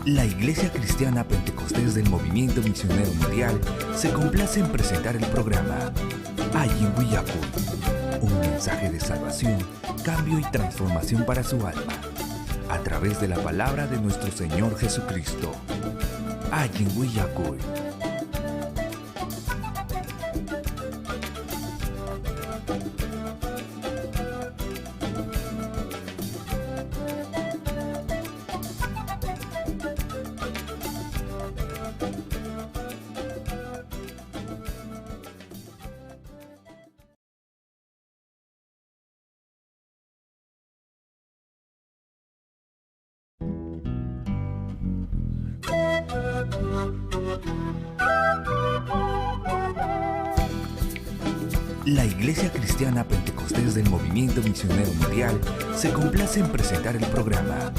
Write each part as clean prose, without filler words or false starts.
La Iglesia Cristiana Pentecostés del Movimiento Misionero Mundial se complace en presentar el programa Allin Willakuy, un mensaje de salvación, cambio y transformación para su alma, a través de la palabra de nuestro Señor Jesucristo. Allin Willakuy. La Iglesia Cristiana Pentecostés del Movimiento Misionero Mundial se complace en presentar el programa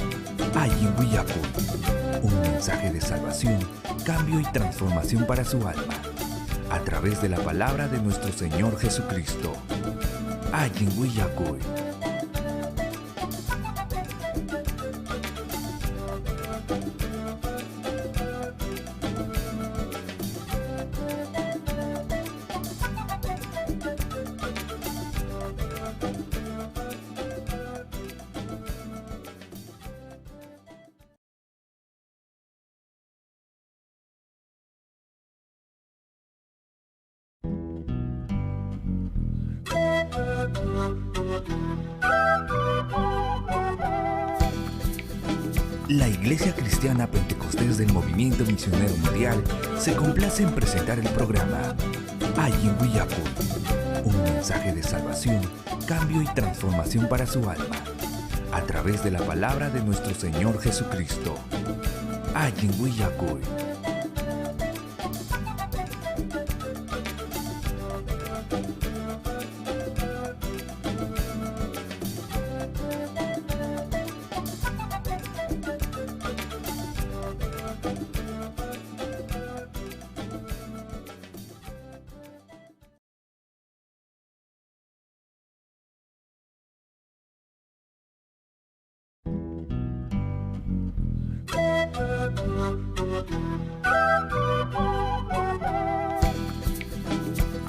Allin Willakuy, un mensaje de salvación, cambio y transformación para su alma, a través de la palabra de nuestro Señor Jesucristo. Allin Willakuy. La Iglesia Cristiana Pentecostés del Movimiento Misionero Mundial se complace en presentar el programa Allin Willakuy, un mensaje de salvación, cambio y transformación para su alma, a través de la palabra de nuestro Señor Jesucristo. Allin Willakuy.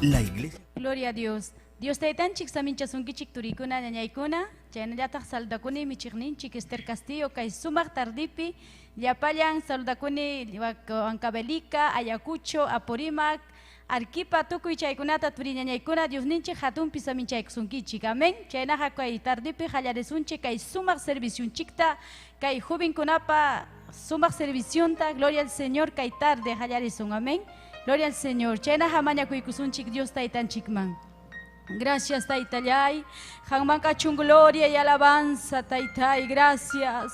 La Iglesia. Gloria a Dios. Dios taytanchik saminchasunkichik turikuna ñañaykuna, chaynallataq saludakuni michiqninchik Esther Castillo kay sumaq tardipi, llapallan saludakuni Huancavelica, Ayacucho, Apurímac, Arequipa, tukuy chaykunata turi ñañaykuna Diosninchik hatunpi saminchaykusunkichik. Amén. Chaynaqa kay tardipi qallarisunchik kay sumaq servicionchikta, kay jovenkunapa sumaq servicionta, gloria al Señor, kay tarde qallarisun. Amén. Gloria al Señor. Chaynaqa mañakuykusunchik Dios taytanchikman. Gracias, Taytallay. Qanman kachun gloria y alabanza, Taytay. Gracias.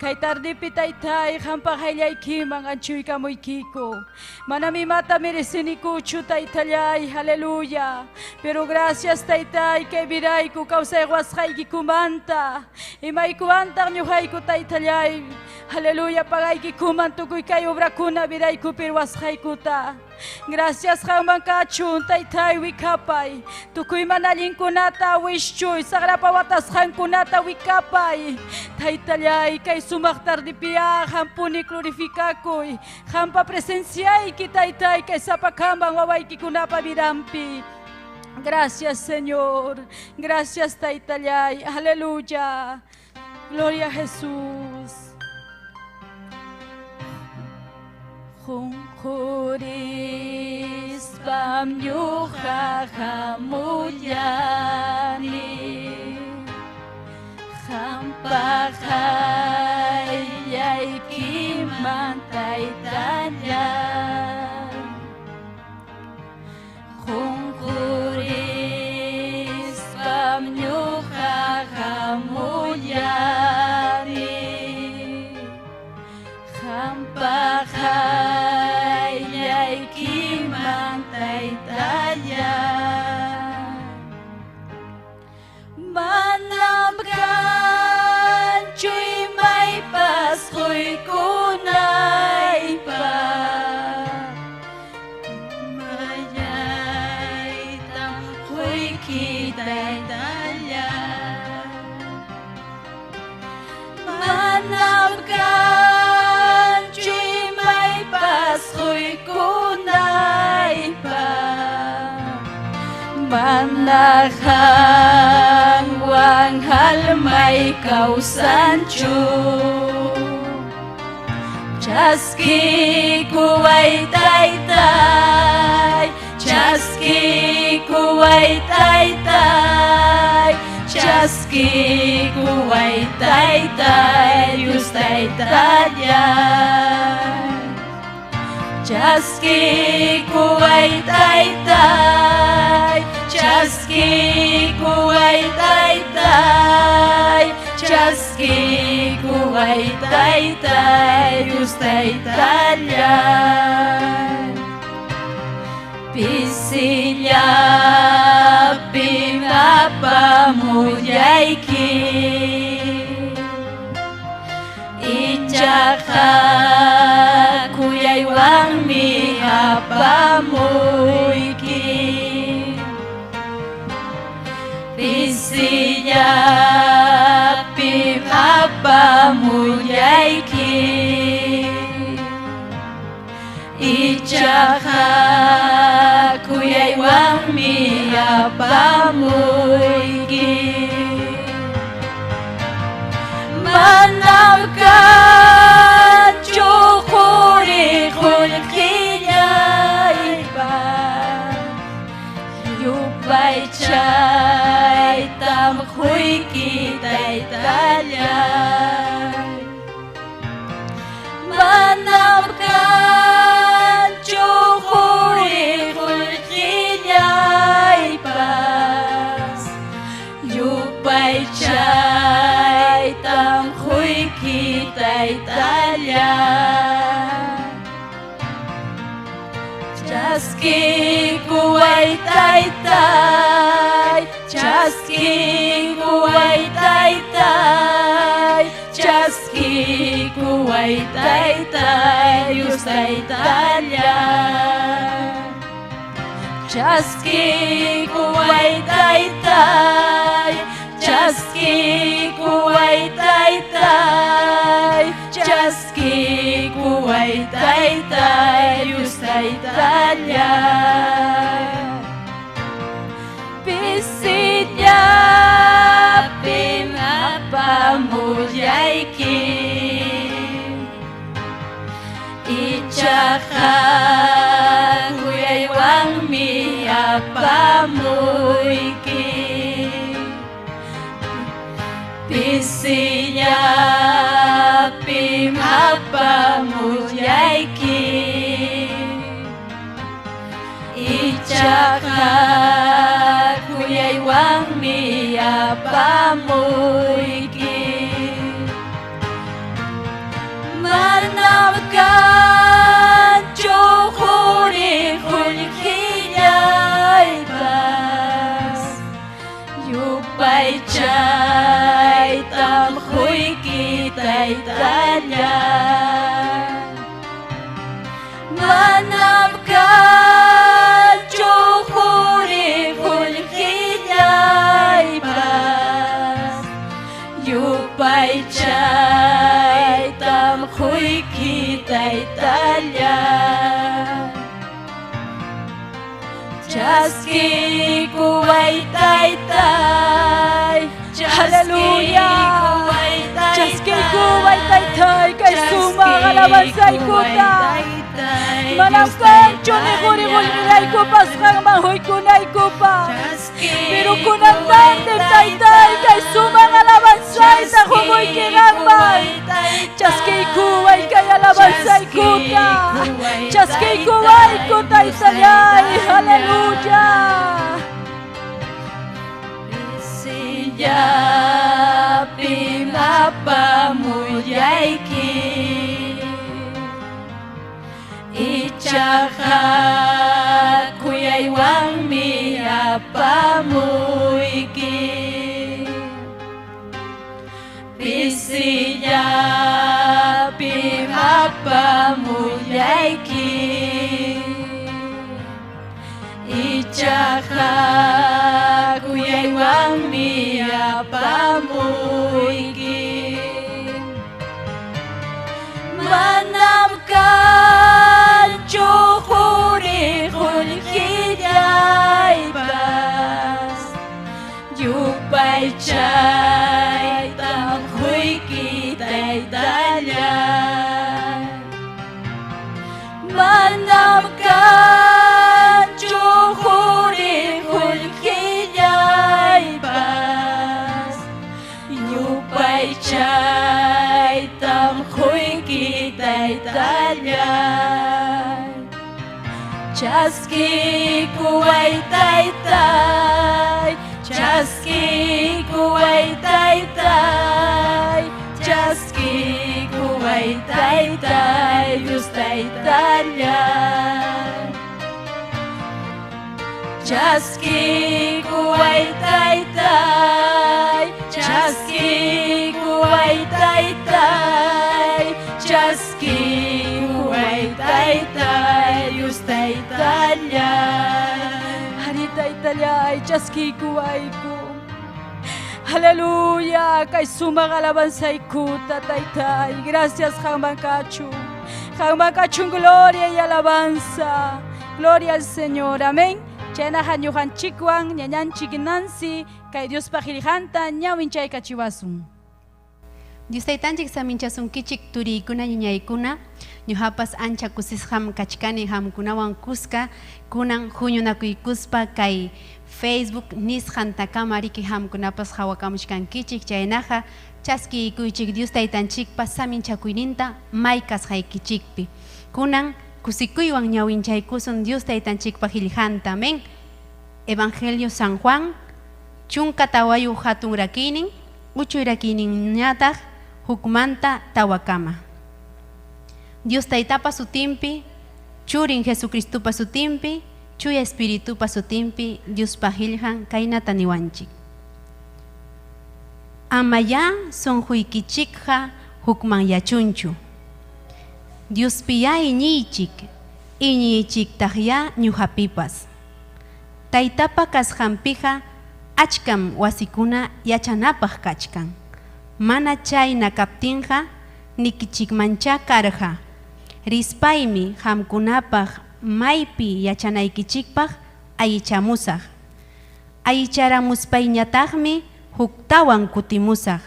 Kay tardipi, Taytay, qampa qayllaykiman anchuykamuykiko. Manam imata merecenikuchu, Taytallay. Aleluya. Pero gracias, Taytay, kay vidayku kawsayqasqaykikumanta. Imaykuwantaq ñuqayku, Taytallay. Aleluya, pagaykikuman tukuy kay obrakuna vidaykupi ruwasqaykuta. Gracias, qanman kachun, Taytay, wikapay. Tukuy mana allinkunata wischuy, sagrapa watasqankunata wikapay. Taytallay, kay sumaq tardipiya qampuni glorifikakuy. Qampa presenciayki, Taytay, kay sapakamman wawaykikunapa vidanpi. Gracias, Señor. Gracias, Taytallay. Aleluya. Gloria a Jesús. Qunqurispam ñuqa hamullani, qampa qayllaykiman Taytallay. Qunqurispam ñuqa hamullani, qampa qayllaykiman Taytallay. Manam kanchu imaypas quykunaypaq, mayaytam quyki Taytallay. Mana qanwan almay kawsanchu. Chaskikuway taytay, chaskikuway taytay, chaskikuway taytay, Dios taytallay. Chaskikuway taytay, chaskikuway taytay, chaskikuway taytay, Dios taytallay. Pisillapim apamullayki, ichaqa kuyaywanmi apamuyki. Pisillapim apamullayki, ichaqa kuyaywanmi apamuyki. Manam kanchu quri qullqillaypas, yupaychaytam quyki taytallay. Manam kanchu quri qullqillaypas, yupaychaytam quyki taytallay. Chaskikuway taytay, chaskikuway taytay, chaskikuway taytay, Dios taytallay. Chaskikuway taytay, chaskikuway taytay, chaskikuway taytay, Dios taytallay. Pisillapim apamullayki, ichaqa kuyaywanmi apamuyki. Pisillapim apamullayki, ichaqa kuyaywanmi apamuyki. Manam kanchu quri qullqillaypas, yupaychaytam quyki taytallay. Manam kanchu quri qullqillaypas, yupaychaytam quyki taytallay. Chaskikuway taytay, Aleluya. Chaskikuway taytay, kay sumaq alabanzaykuta. Manam kanchu ni quri qullqillaykupas qanman huykunaykupaq. Pero kunan tarde taytay, kay sumaq alabanzayta qumuyki qanman. Chaskikuway kay alabanzaykuta. Chaskikuwayku taytallay. Aleluya. Pisillapim apamullayki, ichaqa kuyaywanmi apamuyki. Pisillapim apamullayki, ichaqa kuyaywanmi apamuyki. Manam kanchu quri qullqillaypas, Yupaychaytam quyki taytallay. Manam kanchu quri qullqillaypas, yupaychaytam quyki taytallay. Chaskikuway taytay, chaskikuway taytay, chaskikuway taytay, Dios taytallay. Chaskikuway taytay, chaskikuway taytay, chaskikuway taytay, Dios taytallay. Hari taytallay, chaskikuwayku. Aleluya, kay sumaq alabanzaykuta taytay. Gracias qamman kachun. Qamman kachun gloria y alabanza. Gloria al Señor. Amén. Chaynaqa ñuqanchikwan ñañanchik Nancy kay Diospa qillqanta ñawinchaykachiwasun. Dios taytanchik saminchasunkichik turiykuna ñañaykuna, ñuqapas ancha kusisqam kachkani qamkunawan kuska kunan huñunakuykuspa kay Facebook nisqantakama riki qamkunapas qhawakamuchkankichik. Chaynaqa chaskiykuychik Dios taytanchikpa saminchakuyninta may kasqaykichikpi. Kunan kusikuywan ñawinchaykusun Dios taytanchikpa qillqanta. Amén. Evangelio San Juan chunka tawayuq hatun rakiynin uchuy rakiyninñataq hukmanta tawakama. Dios taytapa sutinpi, Churin Jesucristupa sutinpi, Chuya Espiritupa sutinpi, Diospa qillqan kaynata niwanchik. Amayá sunquykichikqa hukmanyachunchu. Diospiyá iñiychik, iñiychiktaqyá ñuqapipas. Taytapa kasqanpiqa achkam wasikuna yachanapaq kachkan. Mana chayna kaptinqa nikichikmanchá karqa. Rispaymi qamkunapaq maypi yachanaykichikpaq allichamusaq. Allicharamuspayñataqmi huktawan kutimusaq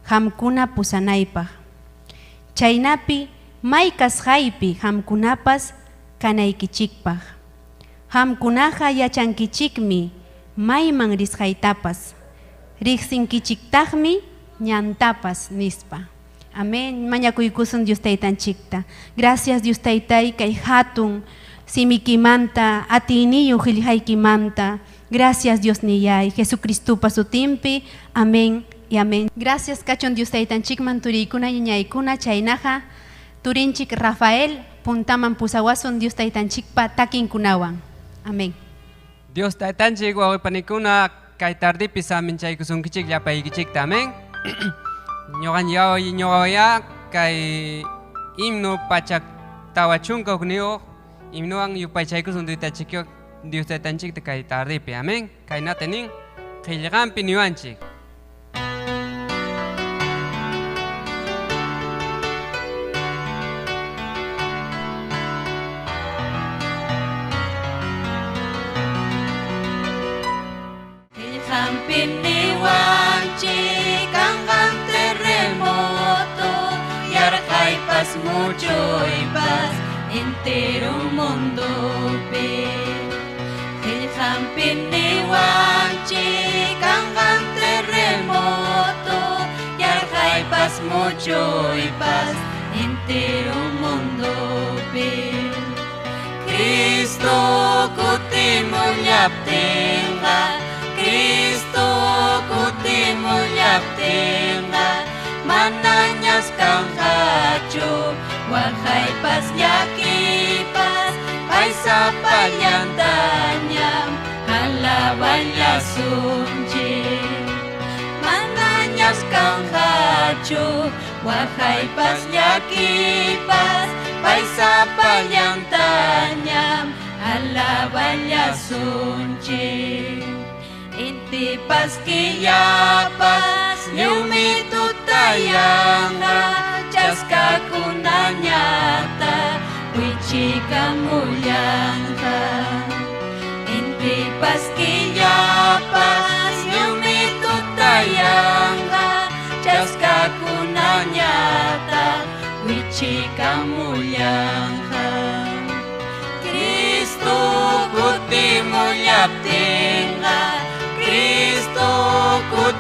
qamkuna pusanaypaq. Chaynapi may kasqaypi qamkunapas kanaykichikpaq. Qamkunaqa yachankichikmi mayman risqaytapas, riqsinkichiktaqmi ñantapas nispa. Amén. Mañakuykusun Dios taytanchikta. Gracias Dios taytay kay hatun simikimanta atiyniyu qillqaykimanta. Gracias Dios niyay Jesucristupa sutinpi. Amén y amén. Gracias kachun Dios taytanchikman turiykuna ñañaykuna chaynaqa turinchik Rafael puntaman pusawasun Dios taytanchikpa takinkunawan. Amén. Dios taytanchik wawqipanikuna kay tardipi saminchaykusunkichik llapaykichikta. Amén. Ñuqaya kay himno pachak tawachunka hukniyuq himnowan yupaychaykusun Dios taytanchikta kay tardipi. Amén. Kaynata nin qillqanpi niwanchik. Yarqaypas muchuypas entero mundopi. Qillqanpi niwanchik kanqan terremoto, yarqaypas muchuypas entero mundopi. Cristo kutimullaptinqa, Cristo kutimullaptinqa, manañas kanqachu waqaypas llakipas, paysapallantañam alaballasunchik. Manañas kanqachu waqaypas llakipas, paysapallantañam alaballasunchik. Intipas killapas lliwmi tutayanqa, chaskakunañata wichikamullanqa. Intipas killapas lliwmi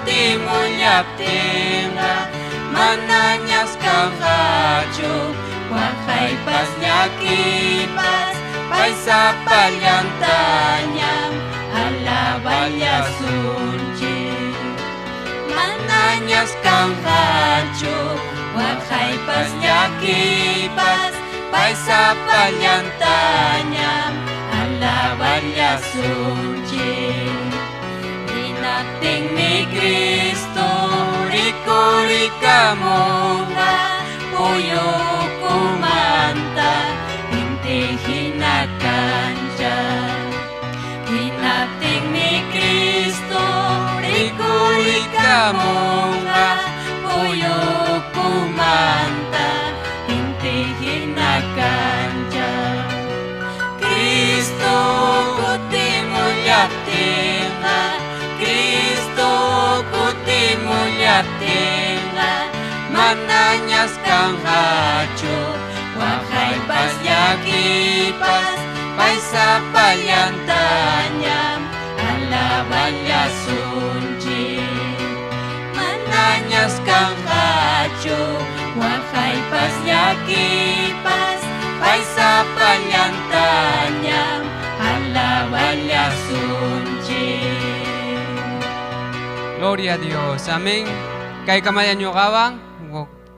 kutimullaptinqa manañas kanqachu waqaypas llakipas pay sapallantañam alaballasunchik manañas kanqachu waqaypas llakipas pay sapallantañam alaballasunchik hinaptinmi Cristo rikurikamunqa puyukumanta inti hina kanchaq hinaptinmi Cristo rikurikamunqa puyukumanta inti hina kanchaq Cristo kutimullaptinqa Cristo kutimullaptinqa manañas kanqachu waqaypas llakipas pay sapallantañam alaballasunchik manañas kanqachu waqaypas llakipas pay sapallantañam alaballasunchik. Gloria a Dios. Amén. Kay kamaya ñuqawan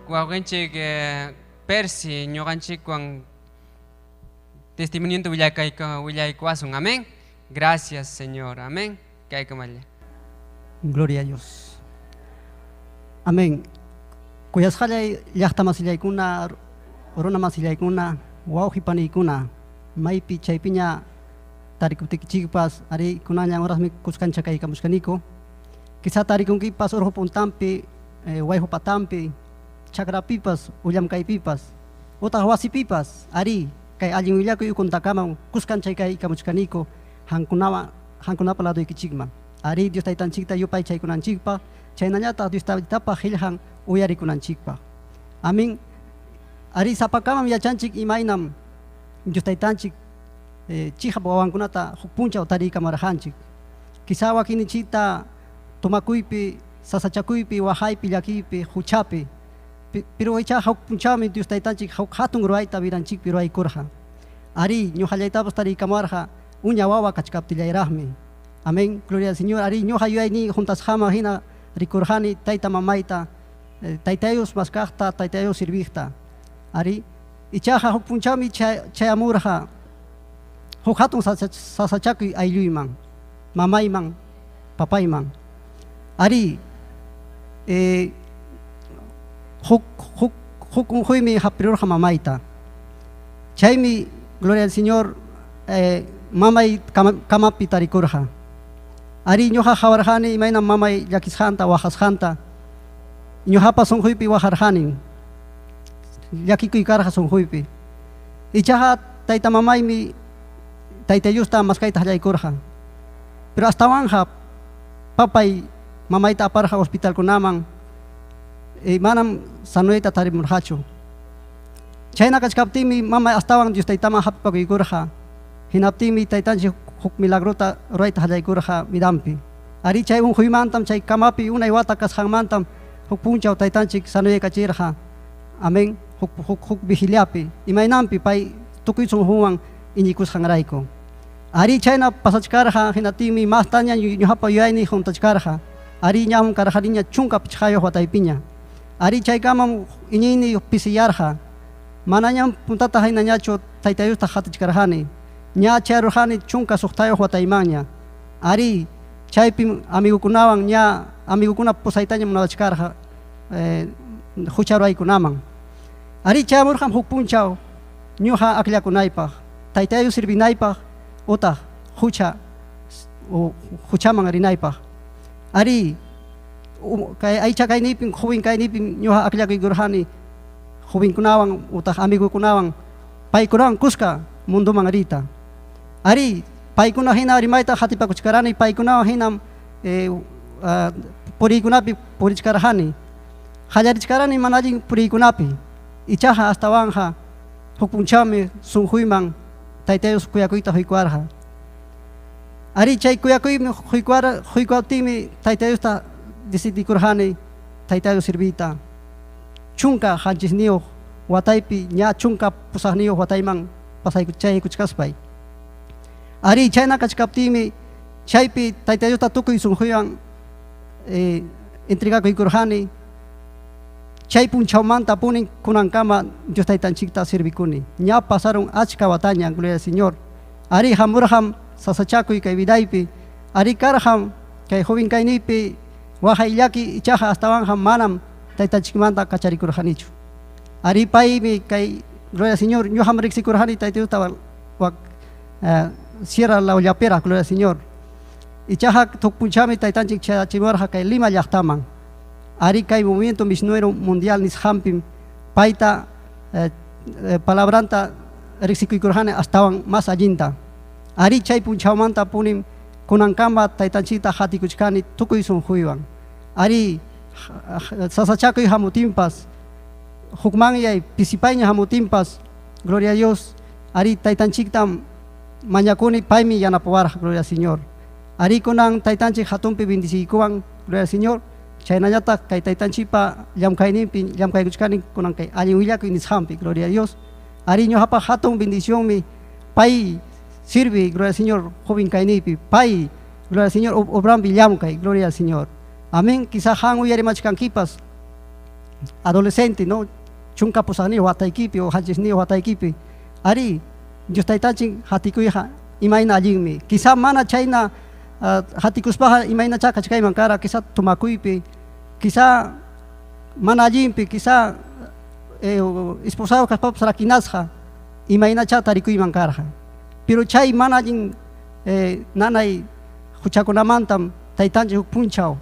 wawqinchik Percy ñuqanchikwan testimonio willaykuwasun. Amén. Gracias, Señor. Amén. Kay kamaya. Gloria a Dios. Amén. Kuyasqallay llaqta masillaykuna, runa masillaykuna, wawqi paniykuna, maypi chaypiña tarikuptikichikpas, ari kunallan horasmi kuskancha kaykamushkaniku. Quizá tarikunkipas urqu puntampi, wayqu patampi, chakrapipas, ullamkaypipas, utaq wasipipas, ari kay allin willakuy ukuntakama kuskancha kaykamuchkaniku hankunapa ladoykichikman. Ari Dios taytanchikta yupaychaykunanchikpaq, chaynallataq Dios taytapa qillqan uyarikunanchikpaq. Amén. Ari sapakamam yachanchik imaynam Dios taytanchik chihap wawankunata huk punchaw tariykamarqanchik. Quizá wakinninchikta tomakuypi, sasachakuypi, waqaypi, llakiypi, huchapi. Pero icha huk punchawmi Dios taytanchik huk hatun ruwayta vidanchikpi ruwaykurqa. Ari ñuqallaytapas tariykamarqa uña wawa kachkaptillayraqmi. Amén. Gloria al Señor. Ari ñuqa yuyayni juntasqaman hina rikurqani tayta mamayta, taytayus maskaqta, taytayus sirviqta. Ari ichaqa huk punchawmi chayamurqa huk hatun sasachakuy aylluyman, mamayman, papayman. Ari huk unquymi hapirurqa mamayta. Chaymi, gloria al Señor, mamay kamapi tarikurqa. Ari ñuqa qawarqani imaynam mamay llakisqanta, waqasqanta. Ñuqapas sunquypi waqarqani. Llakikuy karqa sunquypi. Ichaqa tayta mamaymi tayta Diosta maskayta qallaykurqa. Pero astawanja papay mamayta aparqa hospitalkunaman, manam sanuyta tarimurqachu. Chayna kachkaptinmi mamay astawan Dios taytaman hapipakuykurqa. Hinaptinmi taytanchik huk milagrota ruwayta qallaykurqa vidanpi. Ari chay unquymantam chay kamapi unay wata kasqanmantam huk punchaw taytanchik sanuyaykachirqa. Amén. Huk vigiliapi imaynanpi pay tukuy sunqunwan iñikusqanrayku. Ari chayna pasachkarqa hinaptinmi mastaña ñuqapa yuyayniy juntachkarqa. Ari ñam karqaniña 15 wataypiña. Ari chaykamam iñiyniy pisiyarqa. Manañam puntata hinañachu tayta Diosta hatichkarqani. Ña chayrurqani 16 wataymanña. Ari chaypim amigukunawan ña amigukuna pusaytaña munawachkarqa hucha ruwaykunaman. Ari chayamurqam huk punchaw ñuqa akllakunaypaq, tayta Dios sirvinaypaq utaq hucha huchaman rinaypaq. Ari kay aycha kaynipim joven kaynipim ñuqa akllakuykurqani jovenkunawan utaq amigukunawan paykunawan kuska munduman rita. Ari paykuna hina rimayta hatipakuchkarani, paykunawan hinam puriykunapi purichkarqani. Qallarichkarani mana allin puriykunapi. Ichaqa astawanja huk punchawmi sunquyman tayta Dios kuyakuyta huykuarqa. Ari chay kuyakuymi huykuaptinmi tayta Diosta decidikurqani Tayta Dios serviyta. 17 wataypi ña 18 watayman pasaykuchkaspay. Ari chayna kachkaptiymi chaypi Tayta Diosta tukuy sunquywan entregakuykurqani. Chay punchawmanta punin kunankama Dios Taytanchikta servikuni. Ña pasaron achka wataña, gloria al Señor. Ari hamurqam sasachakuy kay vidaypi. Ari karqam kay joven kayniypi waqay llaki ichaqa astawanqa manam Taytanchikmanta kacharikurqanichu. Ari paymi kay gloria al Señor ñuqam riqsikurqani Tayta Diosta wak Sierra Lawllapera, gloria al Señor. Ichaqa huk punchawmi Taytanchik chayachimuwarqa kay Lima llaqtaman. Ari kay Movimiento Misionero Mundial nisqanpim payta palabranta riqsikuykurqani astawan más allinta. Ari chay punchawmanta punim kunankama Taytanchikta qatikuchkani tukuy sunquywan. Ari sasachakuy hamutinpas hukmanyay pisipayña hamutinpas, gloria a Dios, ari Taytanchiktam mañakuni paymi yanapawarqa, gloria al Señor. Ari kunan Taytanchik hatunpi bendiciykuwan, gloria al Señor. Chaynallataq kay Taytanchikpa llamkayninpi llamkaykuchkani kunan kay allin willakuy nisqanpi, gloria a Dios. Ari ñuqapaq hatun bendicionmi pay sirve, gloria al Señor, joven kayniypi, pay, gloria al Señor, obrampi llamkay, gloria al Señor. Amén. Quizá han uyarimachkankipas adolescente, ¿no? 18 wataykipi o 7 wataykipi. Ari, Dios Taytanchik hatikuyqa imayna allinmi. Quizá mana chayna hatikuspaqa imaynachá kachkayman kara, quizá tumakuypi, quizá mana allinpi, quizá esposado kaspapas rakinasqa imaynachá tarikuyman karqa. Pero chay mana allin nanay huchakunamantam Taytanchik huk punchaw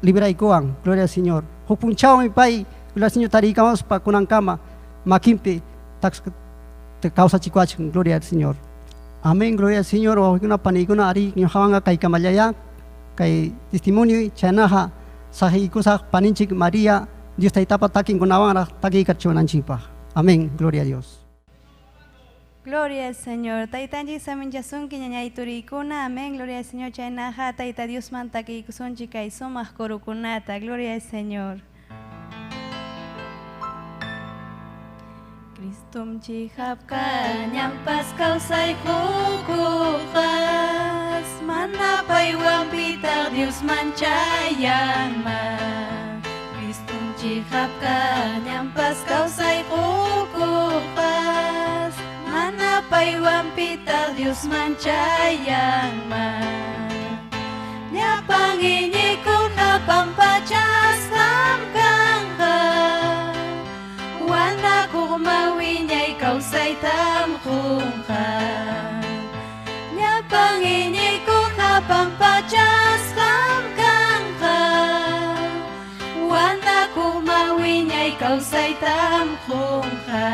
libraykuwan, gloria al Señor. Huk punchawmi pay, gloria al Señor, tariykamuspa kunankama makinpi kawsachikuwachkan, gloria al Señor. Amén, gloria al Señor. Wawqikuna paniykuna ari ñuqawanqa kaykamallaya kay testimonio chaynaqa saqiykusaq paninchik María Dios Taytapa takinkunawanraq takiykachiwananchikpaq. Amén, gloria a Dios. Gloria al Señor. Taytanchik saminchasunki ñañay turiykuna. Amén, gloria al Señor. Chaynaqa Tayta Diosman takiykusunchik kay sumaq kurukunata. Gloria al Señor. Cristum chihapka ñampas kawsay qukuqas, mana paywan pitaq Diosman chayanman. Cristum chihapka ñampas kawsay qukuqas, mana paywan pitaq Diosman chayanman. Llapan iñikuqqa pampachasqam kanqa, wanakuqma wiñay kawsaytam qunqa. Llapan iñikuqqa pampachasqam kanqa, wanakuqma wiñay kawsaytam qunqa.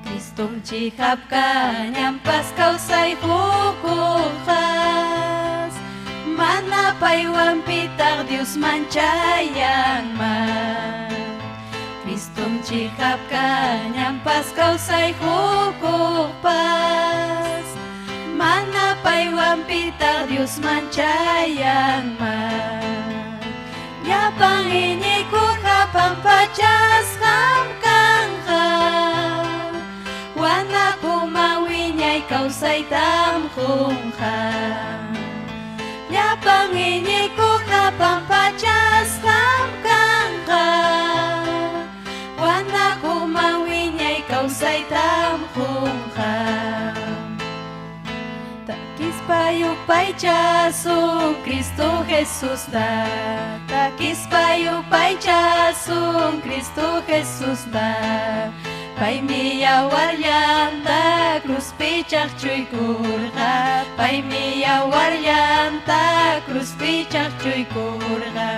Cristum chihapka ñampas kawsay qukuqas, mana paywan pitaq Diosman chayanman. Cristum chihapka ñampas kawsay qukuqpas, mana paywan pitaq Diosman chayanman. Llapan iñikuqqa pampachasqam kanqa, wanakuqma wiñay kawsaytam qunqa. Llapan iñikuqqa pampachasqam kanqa, wanakuqma wiñay kawsaytam qunqa. Takispa yupaychasun Cristo Jesusta, takispa yupaychasun Cristo Jesusta. Paymi yawarllanta cruzpi chaqchuykurqa, paymi yawarllanta cruzpi chaqchuykurqa.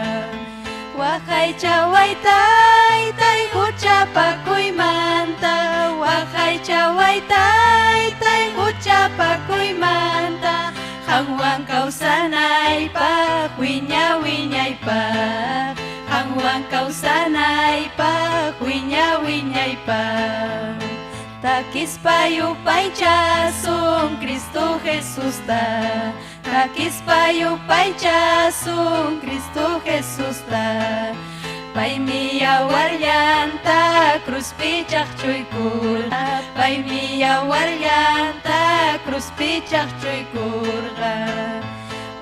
Waqaychaway taytay huchapakuymanta, waqaychaway taytay huchapakuymanta. Qanwan kawsanaypaq wiña wiñaypaq, qanwan kawsanaypaq wiña wiñaypaq. Takispa yupaychasun Cristo Jesusta, Takispa yupaychasun Cristo Jesusta. Paymi yawarllanta cruzpi chaqchuykurqa. Paymi yawarllanta cruzpi chaqchuykurqa.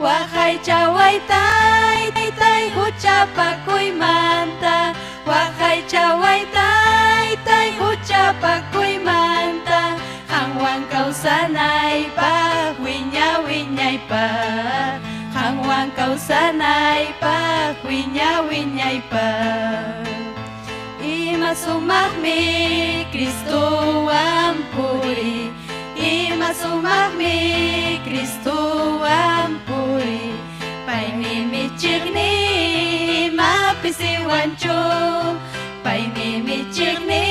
Waqaychaway taytay huchapakuymanta. Waqaychaway taytay huchapakuymanta. Qanwan kawsanaypaq wiña wiñaypaq. Qanwan kawsanaypaq wiña wiñaypaq. Ima sumaqmi Cristowan puri. Ima sumaqmi Cristowan puri. Paymi michiqni imapis iwanchu. Paymi michiqni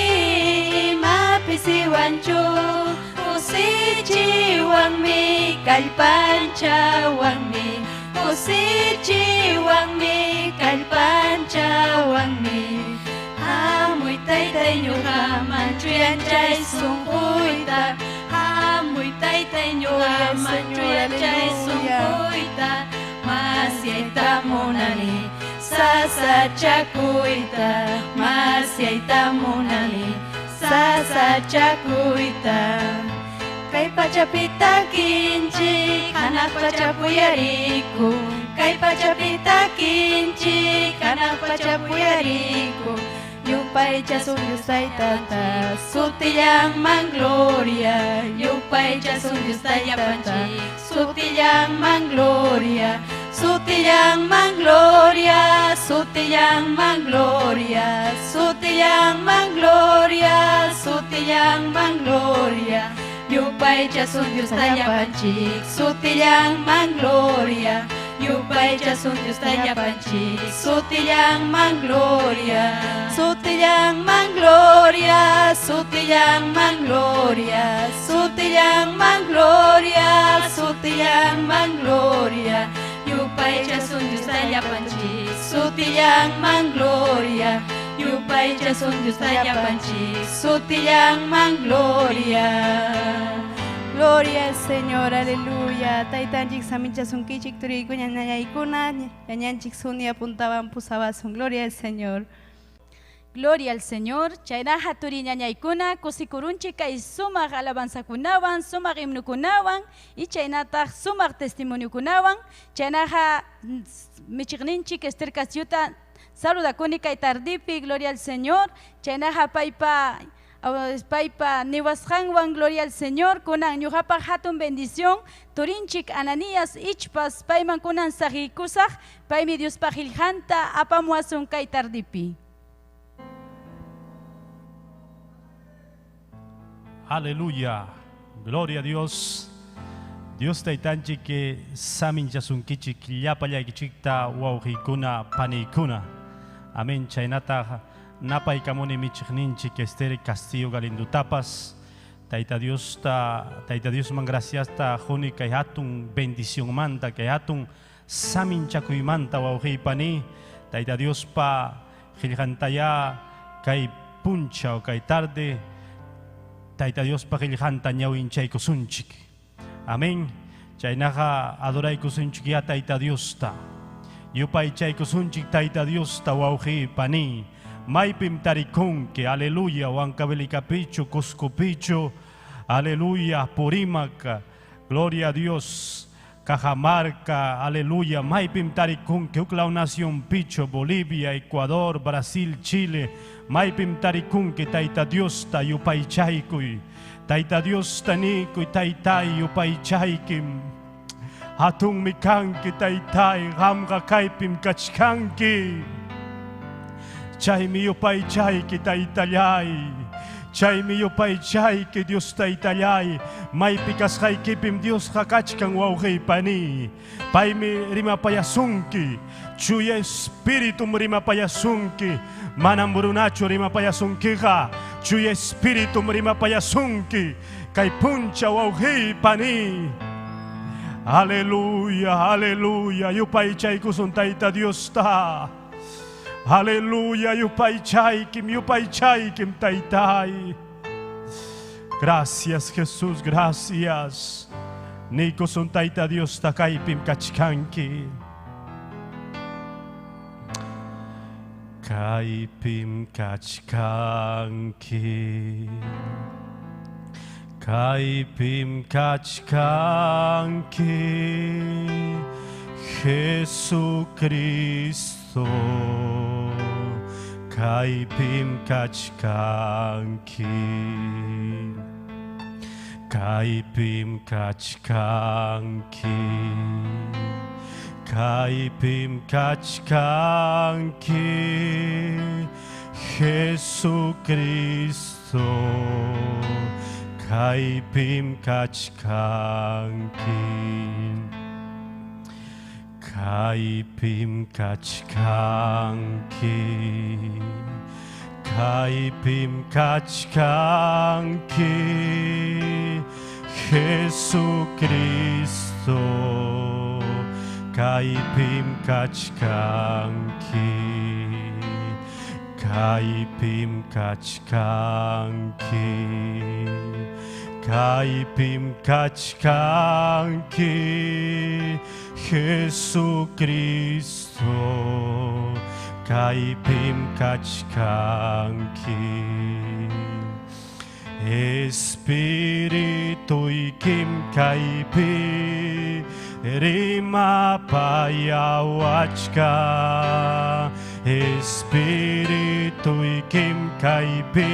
imapis iwanchu. Kusichiwanmi kallpanchawanmi. Kusichiwanmi kallpanchawanmi. Hamuy taytay ñuqaman chuyanchay sunquyta. Hamuy taytay ñuqaman chuyanchay sunquyta. Masyayta munani sasachakuyta. Masyayta munani sasachakuyta. Kay pachapi takinchik hanaq pachapi uyarikun. Kay pachapi takinchik hanaq pachapi uyarikun. Yupaychasun Dios Taytata, sutillanman gloria. Yupaychasun Dios Taytata, sutillanman gloria. Sutillanman gloria, sutillanman gloria. Sutillanman gloria, sutillanman gloria. Yupaychasun Dios Tayapanchik, sutillanman gloria. Yupaychasun Dios Tayapanchik, sutillanman gloria. Sutillanman gloria, sutillanman gloria. Sutillanman gloria, sutillanman gloria. Yupaychasun Dios Tayapanchik, sutillanman gloria. Yupaychasun Dios Tayapanchik, sutillanman gloria. Gloria al Señor, aleluya. Taytanchik saminchasunkichik turikuna ñañaykuna, ñañanchik suni apuntaban pusabasun. Gloria al Señor. Gloria al Señor. Chaynaqa turi ñañaykuna kusikurunchik kay sumaq alabanzakunawan, sumaq himnukunawan y chaynataq sumaq testimoniokunawan. Chaynaqa michiqninchik Esther Castilluta saludakuni kay tardipi, gloria al Señor. Chaynaqa paypa niwasqanwan, gloria al Señor. Kunan ñuqapaq hatun bendición turinchik Ananías ichpas payman kunan saqikusaq, paymi Diospaq qillqanta apamuwasun kay tardipi. Aleluya, gloria a Dios. Dios taytanchik saminchasunkichik llapallaykichikta wawqiykuna paniykuna. Amén. Chaynataq napaykamuni michiqninchik Esther Castillo Galindutapas. Tayta Diosta, Tayta Diosman graciasta quni kay hatun bendicionmanta, kay hatun saminchakuymanta wawqiypani. Tayta Diospa qillqantaya kay punchaw kay tarde Tayta Diospa qillqanta ñawinchaykusunchik. Amén. Chaynaqa adoraykusunchik ya Tayta Diosta. Yupaychaykusunchik Tayta Diosta wawqiypani. Maypim tarikunki, aleluya, Huancavelicapichu, Cuscopichu, aleluya, Purímac, gloria a Dios, Cajamarca, aleluya, maypim tarikunki, huklaw nación picho, Bolivia, Ecuador, Brasil, Chile, maypim tarikunki, Tayta Diosta yupaychaykuy, Tayta Diosta nikuy, taytay yupaychaykim. Hatunmi kanki, taytay, qamqa kaypim kachkanki. Chaymi yupaychayki taytallay, chaymi yupaychayki Dios taytallay, maypi kasqaykipim Diosqa kachkan wawqiypani. Paymi rimapayasunki, chuya espiritum rimapayasunki, manam runachu rimapayasunkiqa, chuya espiritum rimapayasunki, kay puncha wawqiypani. Aleluya, aleluya, yupaychaykusun Tayta Diosta. Aleluya, yupaychaykim, yupaychaykim, taytay. Gracias, Jesús, gracias. Niykusun Tayta Diosta kaypim kachkanki. Kaypim kachkanki. Kaypim kachkanki. Jesucristo. Kaypim kachkanki. Kaypim kachkanki. Kaypim kachkanki. Jesucristo. Kaypim kachkanki. Kaypim kachkanki. Kaypim kachkanki. Jesucristo. Kaypim kachkanki. Kaypim kachkanki. Kaypim kachkanki. Jesucristo. Kaypim kachkanki. Espirituykim kaypi rimapayawachka. Espirituykim kaypi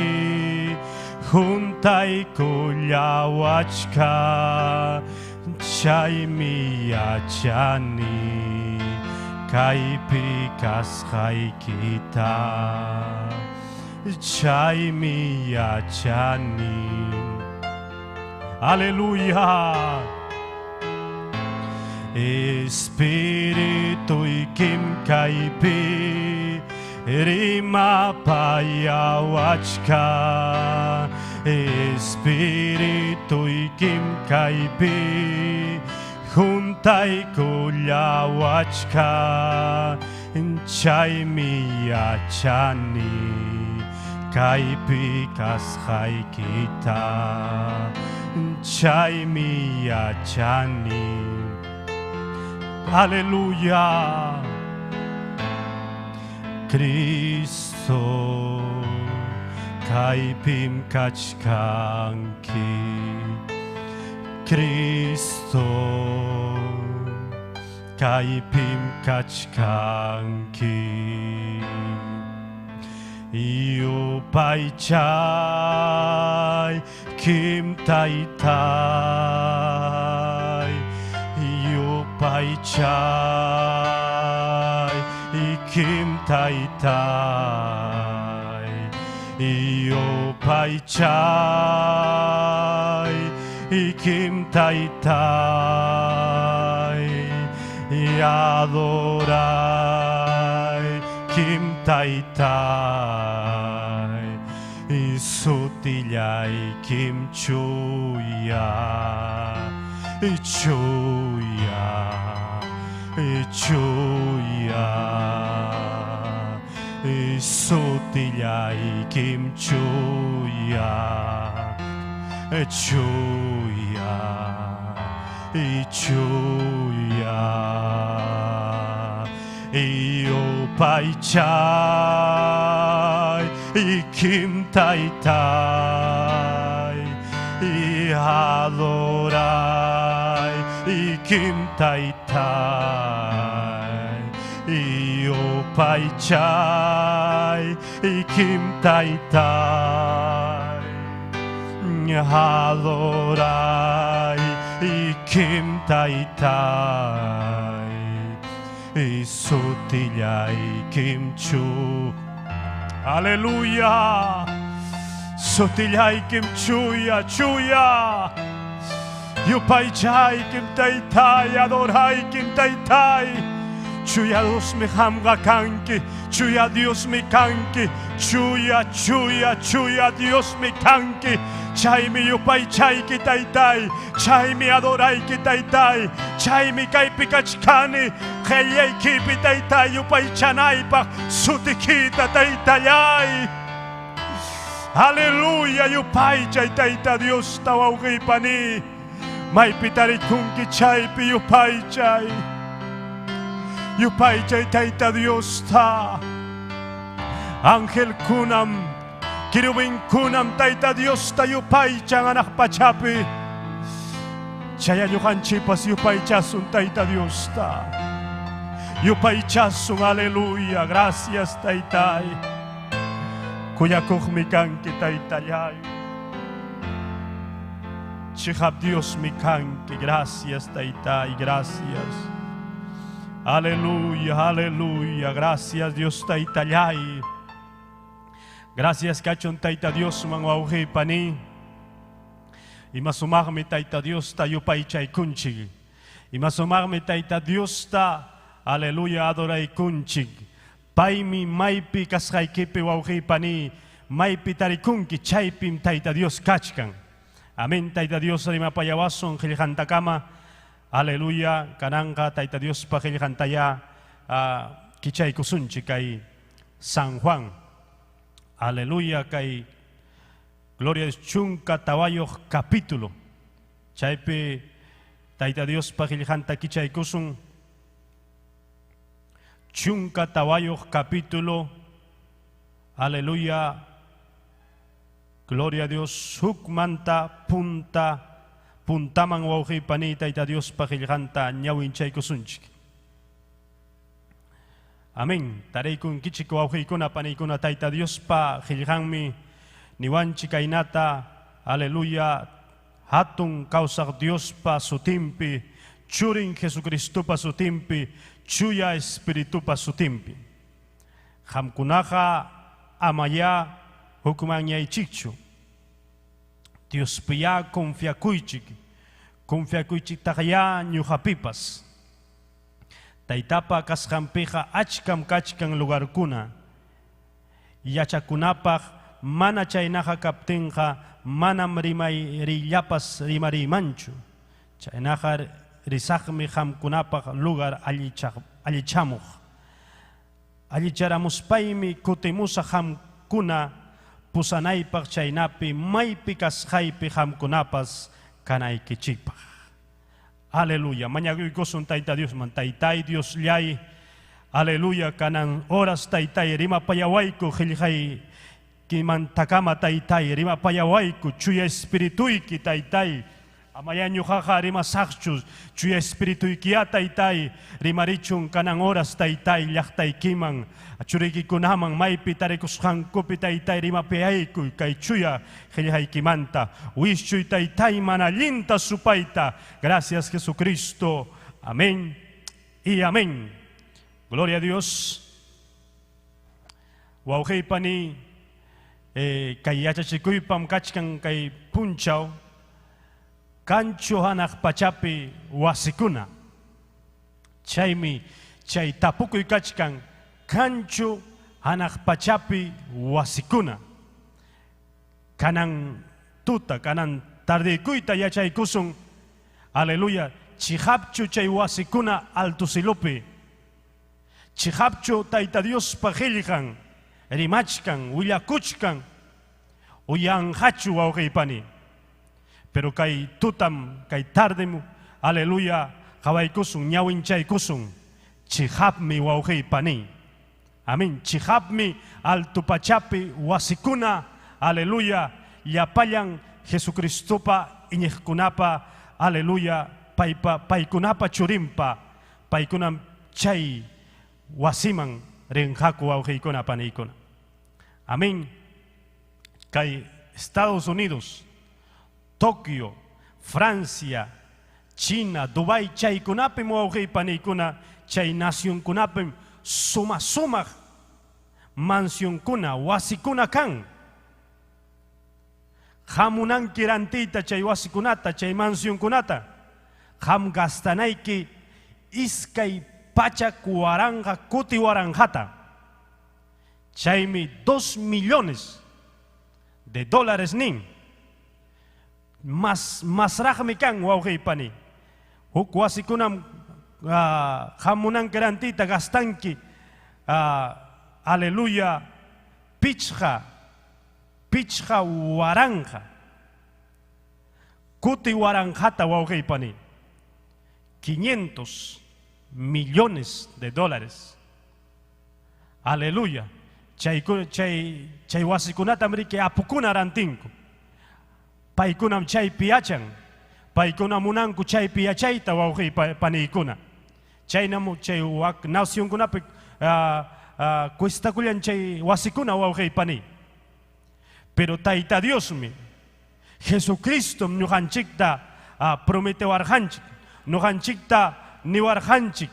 juntaykullawachka. Chaymi yachani kaypi kasqaykita. Chaymi yachani. Aleluya. Espirituykim kaypi rimapayawachka. Espirituykim kaypi juntaykullawachka. Chaymi yachani kaypi kasqaykita. Chaymi yachani. Aleluya. Cristo kaypim kachkanki. Cristo kaypim kachkanki. Yupaychay kim taytay. Yupaychay kim taytay. Yupaychay kim taytay. Adoray kim taytay. Sutillay kim chuya. Chuya, chuya. Sutillay kim chuya. Chuya, chuya. Yupaychay kim taytay. Adoray kim taytay. Yupaychay kim taytay. Adoray kim taytay. Sutillay kim chu. Aleluya. Sutillay kim chuya, chuya. Yupaychay kim taytay, adoray kim taytay. Chuya Dios mi hamga kanki, chuya Dios mi kanki, chuya, chuya, chuya Dios mi kanki. Chaymi yupaychayki taytay, chaymi adorayki taytay, chaymi kaypi kachkani, qellaykipi taytay yupaychanaypaq sutikita taytallay. Aleluya, yupaychay Tayta Dios tawawqipani. Maypi tarikunki chaypi yupaychay. Yupaychay Tayta Diosta. Angelkunam, querubinkunam Tayta Diosta yupaychan hanaq pachapi. Chaya ñuqanchikpas yupaychasun Tayta Diosta. Yupaychasun, aleluya. Gracias, Taytay. Kuyakuqmi kanki, Taytallay. Chiqap Diosmi kanki. Gracias, Taytay. Gracias. Aleluya, aleluya. Gracias, Dios Taytallay. Gracias, kachun Tayta Diosman wawqiypani. Ima sumaqmi Tayta Diosta yupaychaykunchik. Ima sumaqmi Tayta Diosta, aleluya, adoraykunchik. Paymi maypi kasqaykipi wawqiypani, maypi tarikunki chaypim Tayta Dios kachkan. Amén, Tayta Dios rimapayawasun qillqantakama. Aleluya, kananqa Tayta Diospa qillqantaya kichaykusunchik kay San Juan. Aleluya, kay Gloria a Dios, chunka tawayuq capítulo. Chaypi Tayta Diospa qillqanta kichaykusun. Chunka tawayuq capítulo. Aleluya. Gloria a Dios, hukmanta punta puntaman wawqiypani Tayta Diospa qillqanta ñawinchaykusunchik. Amén. Taraykunkichik wawqiykuna paniykuna Tayta Diospa qillqanmi niwanchik kaynata, aleluya, hatun kawsaq Diospa sutinpi, churin Jesucristopa sutinpi, chuya Espiritupa sutinpi. Qamkunaqa amaya hukmanyaychikchu. Diospiya confiakuychik, confiakuychiktaqya ñuqapipas. Taytapa kasqanpiqa achkam kachkan lugarkuna. Yachakunapaq mana chaynaqa kaptinqa manam rimayrillapas rimariymanchu. Chaynaqa risaqmi qamkunapaq lugar allichamuq. Allicharamuspaymi kutimusaq qamkuna pusanaypaq chaynapi maypi kasqaypi qamkunapas kanaykichikpaq. Aleluya. Mañakuykusun Tayta Diosman. Taytay Diosllay. Aleluya. Kanan horas Taytay rimapayawayku qillqay kimantakama Taytay rimapayawayku chuya espirituyki Taytay. Amaya ñuqaqa rimasaqchu chuya espirituykiya Taytay rimarichun kanan horas Taytay llaqtaykiman churiykikunaman maypi tarikusqankupi Taytay rimapayaykuy kay chuya qillqaykimanta wischuy Taytay mana allinta supayta. Gracias Jesucristo. Amén y amén. Gloria a Dios. Wawqiypani kay yachachikuypam kachkan kay punchaw kanchu hanaq pachapi wasikuna. Chaymi chay tapukuy kachkan kanchu hanaq pachapi wasikuna. Kanan tuta, kanan tardikuyta yachaykusun. Aleluya. Chihapchu chay wasikuna altusilupi. Chihapchu Tayta Diospa qillqan, rimachkan, willakuchkan, uyanqachu wawqiypani. Pero kay tutam, kay tardem, aleluya, qawaykusun, ñawinchaykusun, chihapmi wawqiypani. Amén. Chihapmi alto pachapi wasikuna, aleluya, llapallan Jesucristopa iñiqkunapa, aleluya, paypa, paykunapa churinpa, paykunam chay wasiman rinqaku wawqiykuna paniykuna. Amén. Kay Estados Unidos, Tokio, Francia, China, Dubai, chaykunapim wawqiypaniykuna, chay nacionkunapim suma sumaq mansionkuna, wasikuna kan. Hamunanki rantiyta chay wasikunata, chay mansionkunata. Qam gastanayki iskay pachak waranqa kuti waranqata. Chaymi 2 millones de dólares nin. Mas masraqmi kan wawqiypani. Huk wasikunam hamunanki rantiyta gastanki, aleluya, pichqa waranqa. Kuti waranqata wawqiypani. 500 millones de dólares. Aleluya. Chay chay chay wasikunatam riki apukuna rantinku. Paykunam chaypi yachan. Paykuna munanku chaypi yachayta wawqiy paniykuna. Chaynam chay wak nacionkunapi cuestakullan chay wasikuna wawqiy pani. Pero Tayta Diosmi Jesucristom ñuqanchikta prometewarqanchik, ñuqanchikta niwarqanchik.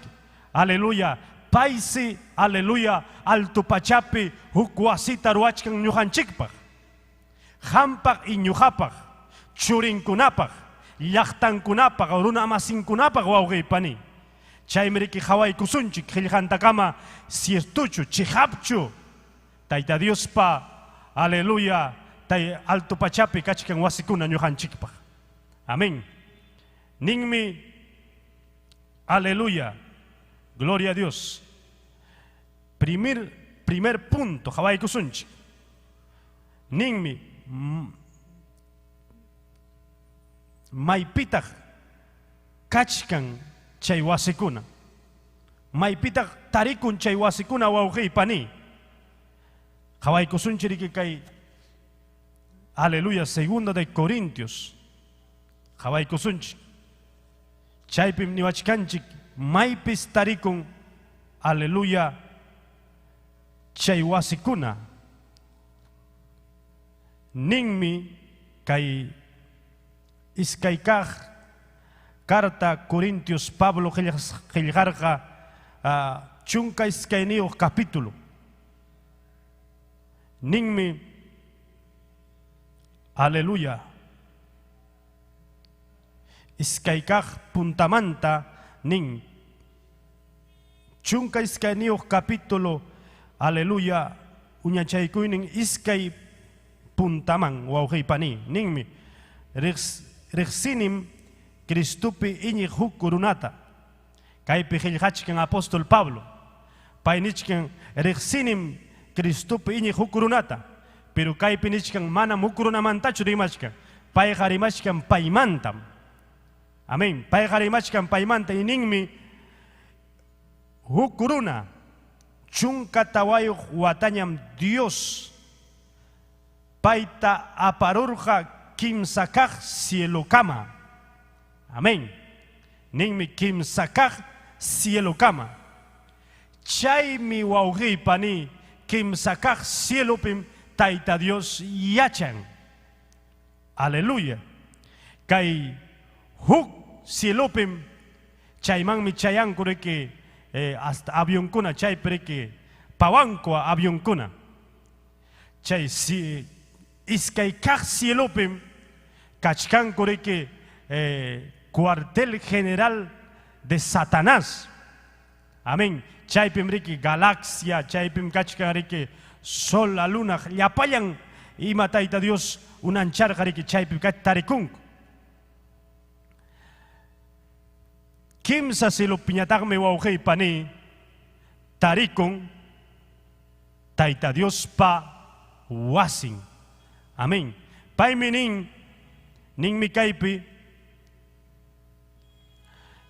Aleluya. Paysi, aleluya, alto pachapi huk wasita ruwachkan ñuqanchikpaq. Hampaq y ñuqapaq, churinkunapaq, llaqtankunapaq, runa masinkunapaq wawqiy pani. Chaymi riki qhawaykusunchik qillqantakama ciertuchu, chiqapchu. Tayta Diospa, aleluya, tay alto pachapi kachkan wasikuna ñuqanchikpaq. Amén. Ninmi, aleluya, gloria a Dios. Primer punto, qhawaykusunchik. Ninmi, maypitaq kachkan chay wasikuna. Maypitaq tarikun chay wasikuna wawqiy pani. Qhawaykusunchik riki kay, aleluya, segunda de Corintios. Qhawaykusunchik. Chaypim niwachkanchik maypis tarikun, aleluya, chay wasikuna. Ninmi kay iskay kaq carta Corintios Pablo qillqarqa chunka iskayniyuq capítulo. Ninmi, aleluya, iskay kaq puntamanta nin chunka iskayniyuq capítulo, aleluya, uñachaykuynin iskay puntaman wawqiypani. Ninmi, riqsinim Cristopi iñiq huk runata. Kaypi qillqachkan apóstol Pablo. Pay nichkan riqsinim Cristopi iñiq huk runata. Pero kaypi nichkan manam huk runamantachu rimachkan. Payqa rimachkan paymantam. Amén. Payqa rimachkan paymanta y ninmi huk runa chunka tawayuq watañam Dios payta aparurqa kimsa kaq cielokama. Amén. Ninmi kimsa kaq cielokama. Chaymi wawqiypani kimsa kaq cielopim Tayta Dios yachan. Aleluya. Kay huk cielopim chaymanmi chayanku riki hasta avionkuna chaypi riki pawanku avionkuna. Chay si iskay kaq cielopim kachkanku riki cuartel general de Satanás. Amén. Chaypim riki galaxia, chaypim kachkan riki sol, la luna, llapallan ima Tayta Dios unancharqa riki chaypim tarikunku. Kimsa cilopiñataqmi wawqiypani tarikun Tayta Diospa wasin. Amén. Paymi nin, ninmi kaypi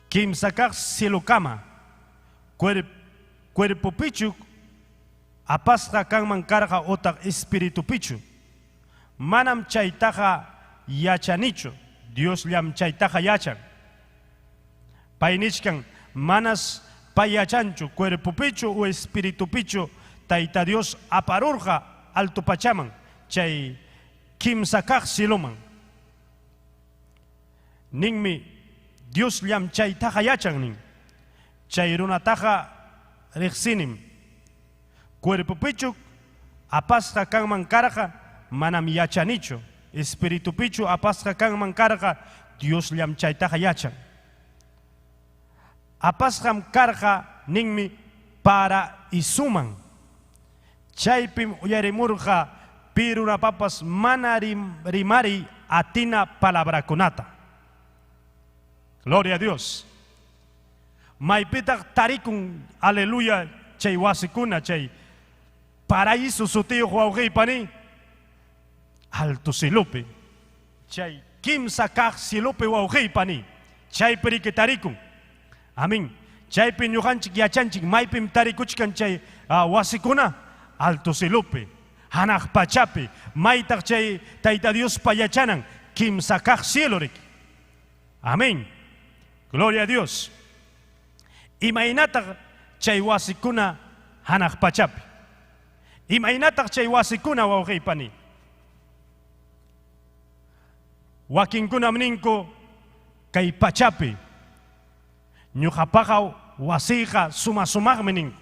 kimsa kaq cielokama cuerpo pichu apasqa kanman karqa otaq espíritu pichu. Manam chaytaqa yachanichu, Dios llam chaytaqa yachan. Pay nichkan manas pay yachanchu cuerpo pichu o espíritu pichu Tayta Dios aparurqa alto pachaman chay kimsa kaq cieloman. Ninmi Dios llam chaytaqa yachan nin. Chay runataqa riqsinim. Cuerpo pichu apasqa kanman karqa manam yachanichu. Espíritu pichu apasqa kanman karqa Dios llam chaytaqa yachan. Apasqam karqa ninmi para isuman. Chaypim uyarimurqa pirunapapas mana rimari atina palabrakunata. Gloria a Dios. Maypitaq tarikun, aleluya, chay wasikuna, chay paraíso sutiyuq wawqiypani, alto cilupi, chay Kimsa kaq cielopi wawqiypani. Chaypi riki tarikun. Amén. Chaypi ñuqanchik yachanchik maypim tarikuchkan chay wasikuna alto cielopi. Hanaq pachapi maytaq chay Tayta Diospa yachanan kimsa kaq cielo riki. Amén. Gloria a Dios. Imaynataq chay wasikuna hanaq pachapi. Imaynataq chay wasikuna wawqiypani. Wakinkunam ninku kay pachapi ñuqapaqa wasiyqa suma sumaqmi ninku.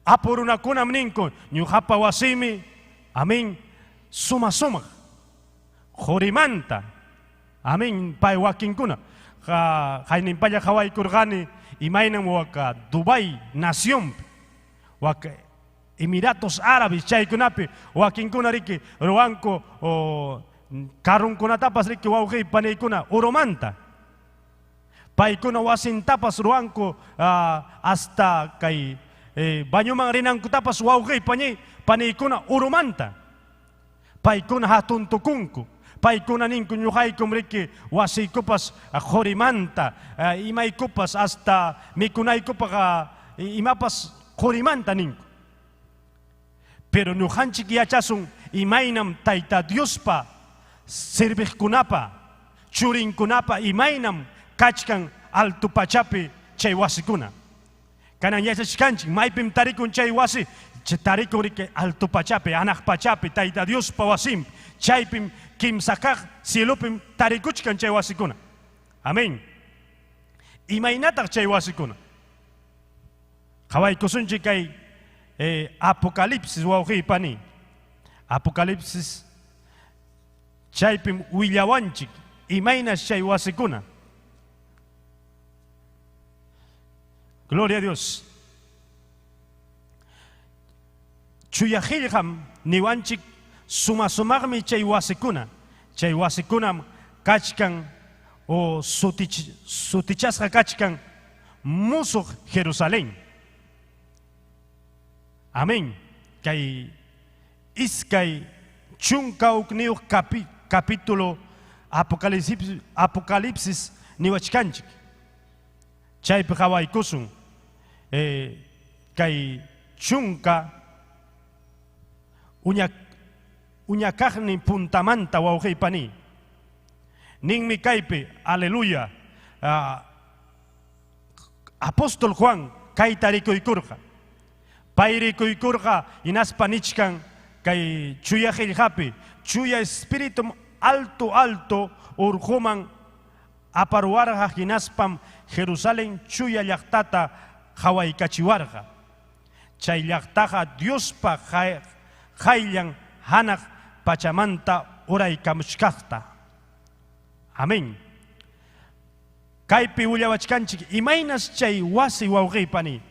Apu runakunam ninku ñuqapa wasiymi, amén, suma sumaq. Qurimanta, amén, pay wakinkuna. Qayninpalla qhawaykurqani imaynam waka Dubai nacionpi, waka Emiratos Árabes chaykunapi wakinkuna riki ruwanku karunkunatapas riki wawqiy paniykuna oromanta. Paykuna wasintapas ruwanku hasta kay bañuman rinankutapas wawqiy paniykuna oromanta. Paykuna hatun tukunku. Paykuna ninku ñuqaykum riki wasiykupas qurimanta, imaykupas hasta mikunaykupaq imapas qurimanta ninku. Pero ñuqanchik yachasun imaynam Tayta Diospa serviqkunapa, churinkunapa imaynam kachkan alto pachapi chay wasikuna. Kanan yachachkanchik maypim tarikun chay wasi, tarikun riki alto pachapi, anaq pachapi Tayta Diospa wasinpi, chaypim kimsa kaq cielopim tarikuchkan chay wasikuna. Amén. Imaynataq chay wasikuna. Qhawaykusunchik kay Apocalipsis wawqiypani. Apocalipsis chaypim willawanchik imaynas chay wasikuna. Gloria a Dios. Chuya qillqam niwanchik suma sumaqmi chay wasikuna. Chay wasikunam kachkan o sutichasqa kachkan musuq Jerusalén. Amén. Kay iskay chunka hukniyuq capítulo Apocalipsis niwachkanchik. Chaypi qhawaykusun kay chunka uñakaqnin puntamanta wawqiypani. Ninmi kaypi, aleluya. Apóstol Juan kayta rikuykurqa. Pay rikuykurqa hinaspa nichkan kay chuya qillqapi, chuya espíritu alto alto urquman aparuwarqa hinaspam Jerusalén chuya llaqtata qhawaykachiwarqa. Chay llaqtaqa Diospa qayllan hanaq pachamanta uraykamuchkaqta. Amén. Kaypi willawachkanchik imaynas chay wasi wawqiypani.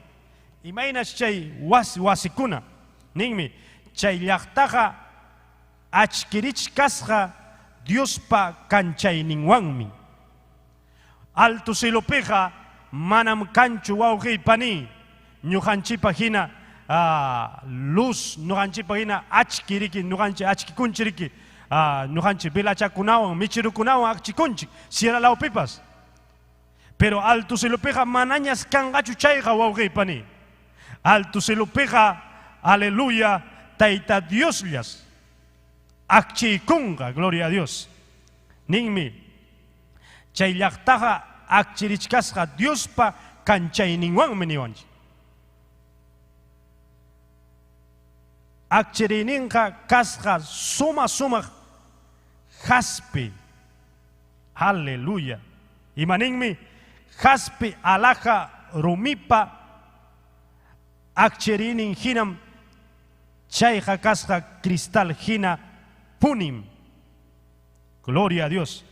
Imaynas chay wasi wasikuna. Ninmi chay llaqtaqa achkirichkasqa Diospa kanchayninwanmi. Alto cielopiqa manam kanchu wawqiypani. Ñuqanchikpa hina luz, ñuqanchikpa hina achkiriki, ñuqanchik achkikunchiriki, ñuqanchik velachakunawan, michirukunawan achkikunchik, sierra lawpipas. Pero alto cielopiqa manañas kanqachu chayqa wawqiypani. Alto cielopiqa, aleluya, Tayta Diosllas akchiykunqa, gloria a Dios. Ninmi chay llaqtaqa akchirichkasqa Diospa kanchayninwanmi niwanchik. Akchiriyninqa kasqa suma sumaq jaspe. Aleluya. Imaninmi jaspe alhaja rumipa akchiriynin hinam chayqa kasqa cristal hina punim. Gloria a Dios.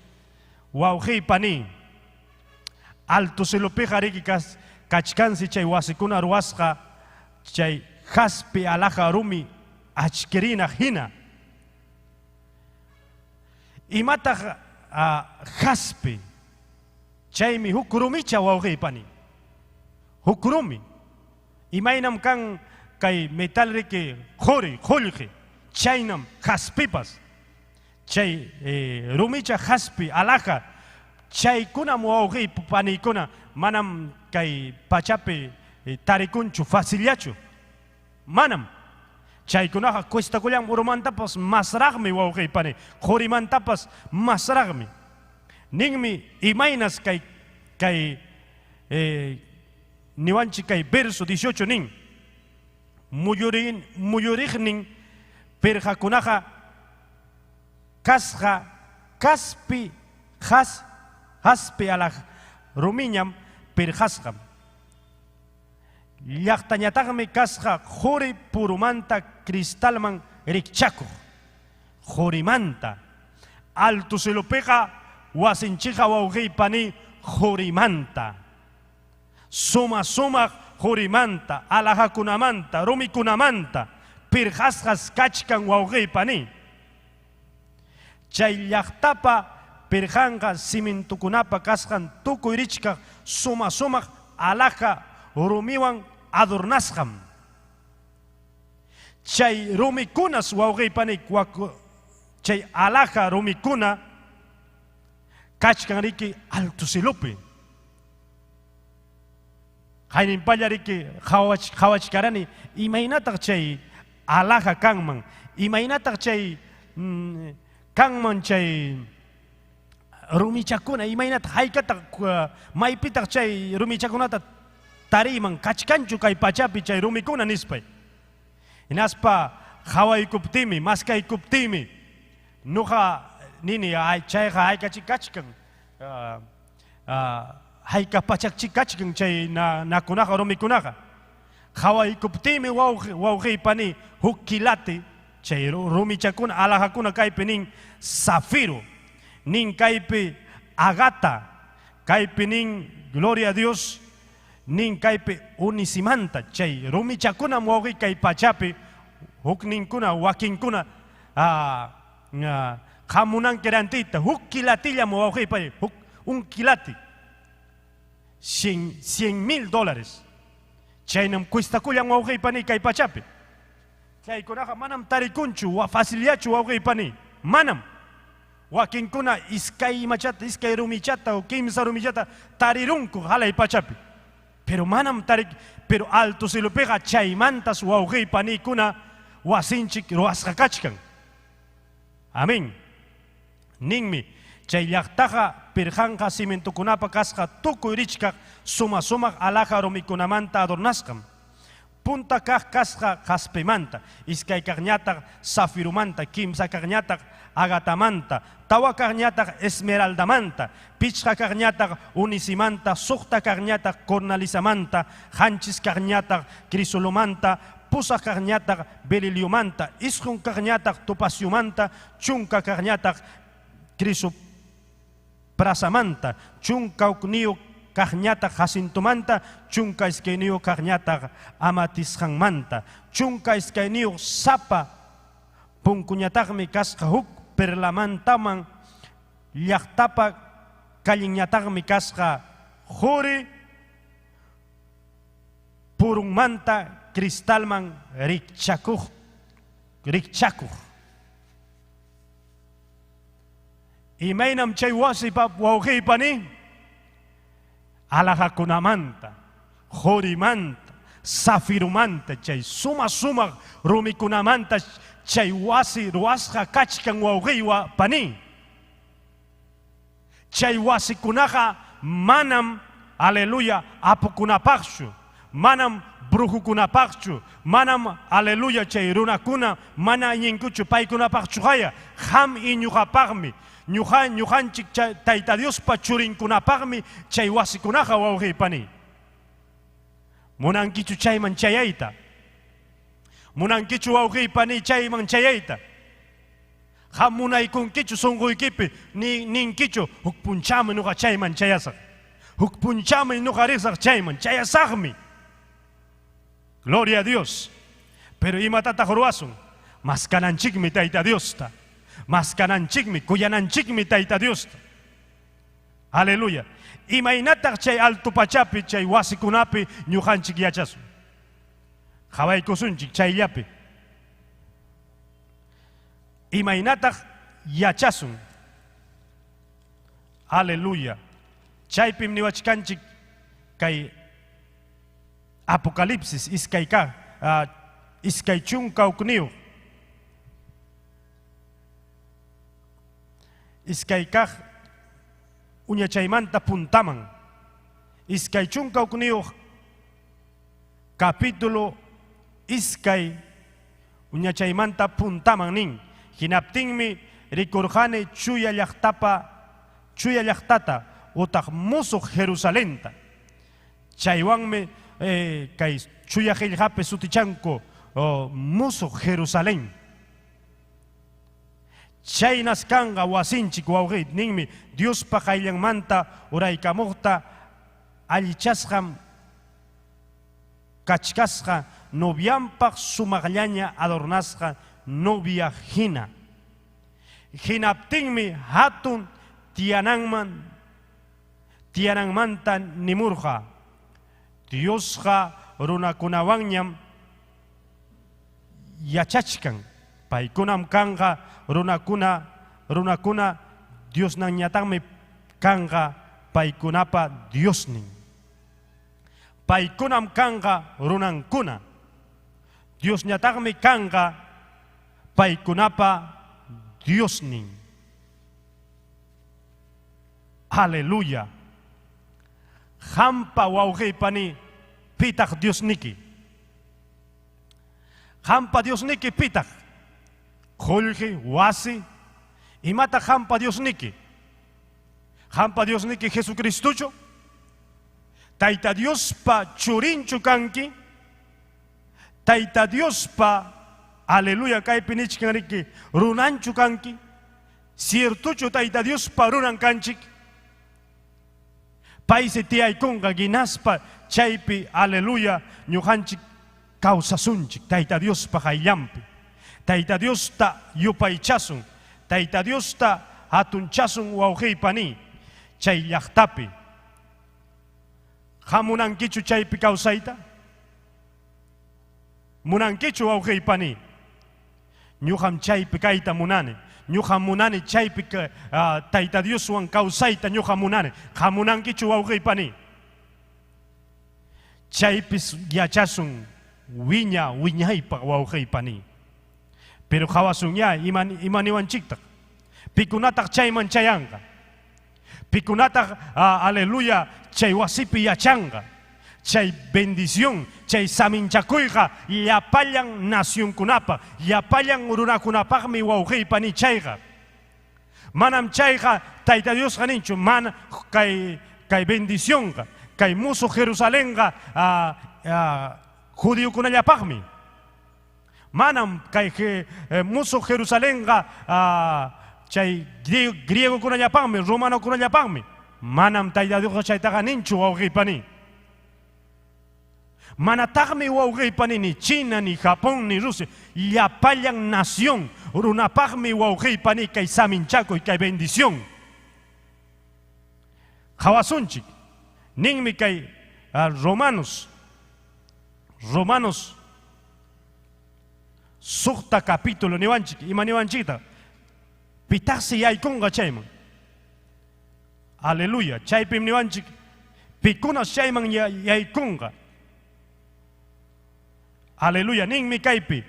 Wawqiypani. Alto cielopiqa riki kachkansi chay wasikuna ruwasqa chay jaspe alhaja rumi achkirina hina. Imataq jaspe chaymi huk rumicha wawqiypani. Huk rumi. Imaynam kan kay metal riki quri, qullqi, chaynam jaspipas. Chay rumicha jaspi alhaja chaykunam wawqiy paniykuna manam kay pachapi tarikunchu facillachu. Manam. Chaykunaqa cuestakullan oromantapas masraqmi wawqiy pani, qurimantapas masraqmi. Ninmi imaynas kay kay niwanchik kay verso 18 nin. Muyurin muyuriqnin pirqakunaqa kasqa kaspi has haspi alaq rumiñam pirqasqam. Llaqtañataqmi kasqa quri purumanta cristalman rikchakuq. Qurimanta. Alto cielopiqa wasinchikqa wawqiy pani qurimanta. Suma sumaq qurimanta, alhajakunamanta, rumikunamanta pirqasqas kachkan wawqiy pani. Chay llaqtapa pirqanqa cimientokunapa kasqan tukuy richkaq suma sumaq alhaja rumiwan adornasqam. Chay rumikunas wawqiy pani chay alhaja rumikuna kachkan riki alto cielopi. Qayninpalla riki qhawachkarani imaynataq chay alhaja kanman, imaynataq chay kanman chay rumichakuna, imaynataq haykataq maypitaq chay rumichakunata tariyman, kachkanchu kay pachapi chay rumikuna nispay. Hinaspa qhawaykuptimi, maskaykuptimi, nuqa nini ay chayqa haykachik kachkan, hayka pachakchik kachkan chay nakunaqa rumikunaqa. Qhawaykuptimi wawqiy pani huk kilati chay rumichakuna alhajakuna kaypi nin zafiro, nin kaypi agata, kaypi nin gloria a Dios, nin kaypi unisimanta chay rumichakunam wawqiy kay pachapi hukninkuna wakinkuna qamunanki rantiyta huk kilatillam wawqiy pay huk un kilati 100,000 dólares. Chaynam cuestakullan wawqiy pani kay pachapi. Chaykunaqa manam tarikunchu facillachu wawqiy pani, manam. Wakinkuna iskay imachata, iskay rumichata o kimsa rumichata tarirunku halay pachapi. Pero manam tarik, pero alto cielopiqa chaymantas wawqiy panikuna wasinchik ruwasqa kachkan. Amén. Ninmi chay llaqtaqa pirqanqa cimientokunapa kasqa tukuy richkaq suma sumaq alhaja rumikunamanta adornasqam. Punta kaq kasqa jaspimanta, iskay kaqñataq zafirumanta, kimsa kaqñataq agatamanta, tawa kaqñataq esmeraldamanta, pichqa kaqñataq unisimanta, suqta kaqñataq cornalizamanta, qanchis kaqñataq crisolomanta, pusaq kaqñataq beriliumanta, isqun kaqñataq topaciomanta, chunka kaqñataq crisoprasamanta, chunka hukniyuq kaqñataq jacintomanta, chunka iskayniyuq kaqñataq amatisqanmanta, chunka iskayniyuq sapa punkuñataqmi kasqa huk perlamantaman, llaqtapa kallinñataqmi kasqa quri purunmanta cristalman rikchakuq. Imaynam chay wasipa wawqiy pani alhajakunamanta, qurimanta, zafirumanta, chay suma sumaq rumikunamanta chay wasi ruwasqa kachkan wawqiy pani. Chay wasikunaqa manam, aleluya, apukunapaqchu, manam brujukunapaqchu, manam, aleluya, chay runakuna mana iñinkuchu paykunapaqchu haya, ham iñuqapaqmi, ñuqanchik Tayta Diospa churinkunapaqmi chay wasikunaqa wawqiy pani. Munankichu chayman chayayta? Munankichu wawqiy pani chayman chayayta? Qam munaykunkichu sunquykipi ninkichu huk punchawmi ñuqa chayman chayasaq, huk punchawmi ñuqa risaq chayman chayasaqmi. Gloria a Dios. Pero imatataq ruwasun? Maskananchikmi Tayta Diosta, maskananchikmi, kuyananchikmi Tayta Diosta. Aleluya. Imaynataq chay alto pachapi, chay wasikunapi ñuqanchik yachasun? Qhawaykusunchik chayllapi. Imaynataq yachasun. Aleluya. Chaypim niwachkanchik kay Apocalipsis iskay ka iskay chunka hukniyuq. Iskay kaq uñachaymanta puntaman. 21 capítulo iskay uñachaymanta puntaman nin. Hinaptinmi rikurqani chuya llaqtapa chuya llaqtata utaq musuq Jerusalenta. Chaywanmi kay chuya qillqapi sutichanku musuq Jerusalén. Chaynas kanqa wasinchik wawqi ninmi Diospa qayllanmanta uraykamuqta allichasqam kachkasqa novianpaq sumaqllaña adornasqa novia hina. Hinaptinmi hatun tiyananmanta nimurqa Diosqa runakunawanñam yachachkan. Paykunam kanqa runakuna Diosnañataqmi kanqa paykunapa Diosnin. Paykunam kanqa runankuna. Diosñataqmi kanqa paykunapa Diosnin. Aleluya. Hampa wawqipani pitaq Diosniki. Hampa Diosniki pitaq. Qullqi, wasi, imata hampa Diosniki. Hampa Diosniki Jesucristuchu. Tayta Diospa churinchu kanki. Tayta Diospa, aleluya, kaypi nichkanriki, runanchu kanki. Ciertuchu Tayta Diospa runan kanchik. Paysi tiyaykunqa hinaspa chaypi, aleluya, ñuqanchik kawsasunchik Tayta Diospa qayllanpi. Tayta Diosta yupaychasun, Tayta Diosta hatunchasun wawqipani chay llaqtapi. Hamunankichu chaypi kawsayta? Munankichu wawqipani? Ñuqam chaypi kayta munani. Ñuqam munani chaypi Tayta Dioswan kawsayta ñuqam munani. Hamunankichu wawqipani? Chaypis yachasun wiña wiñaypaq wawqipani. Pero qhawasun imaniwanchiktaq. Pikunataq chayman chayanqa. Pikunataq, aleluya, chay wasipi yachanqa. Chay bendición, chay saminchakuyqa llapallan nacionkunapaq, llapallan runakunapaqmi wawqipani chayqa. Manam chayqa Tayta Diosqa ninchu, mana kay bendicionqa, kay musuq Jerusalenqa judiokunallapaqmi. Manam kay musuq Jerusalenqa chay griegokunallapaqmi, romanokunallapaqmi. Manam Tayta Diosqa chaytaqa ninchu wawqipani. Manataqmi wawqipani ni China, ni Japón, ni Rusia, llapallan nación runapaqmi wawqipani kay saminchakuy, kay bendición. Qhawasunchik, ninmi kay Romanos suqta capítulo niwanchik, ima niwanchikta pitaqsi yaykunqa chayman. Aleluya, chaypim niwanchik pikunas chayman yaykunqa. Aleluya, ninmi kaypi.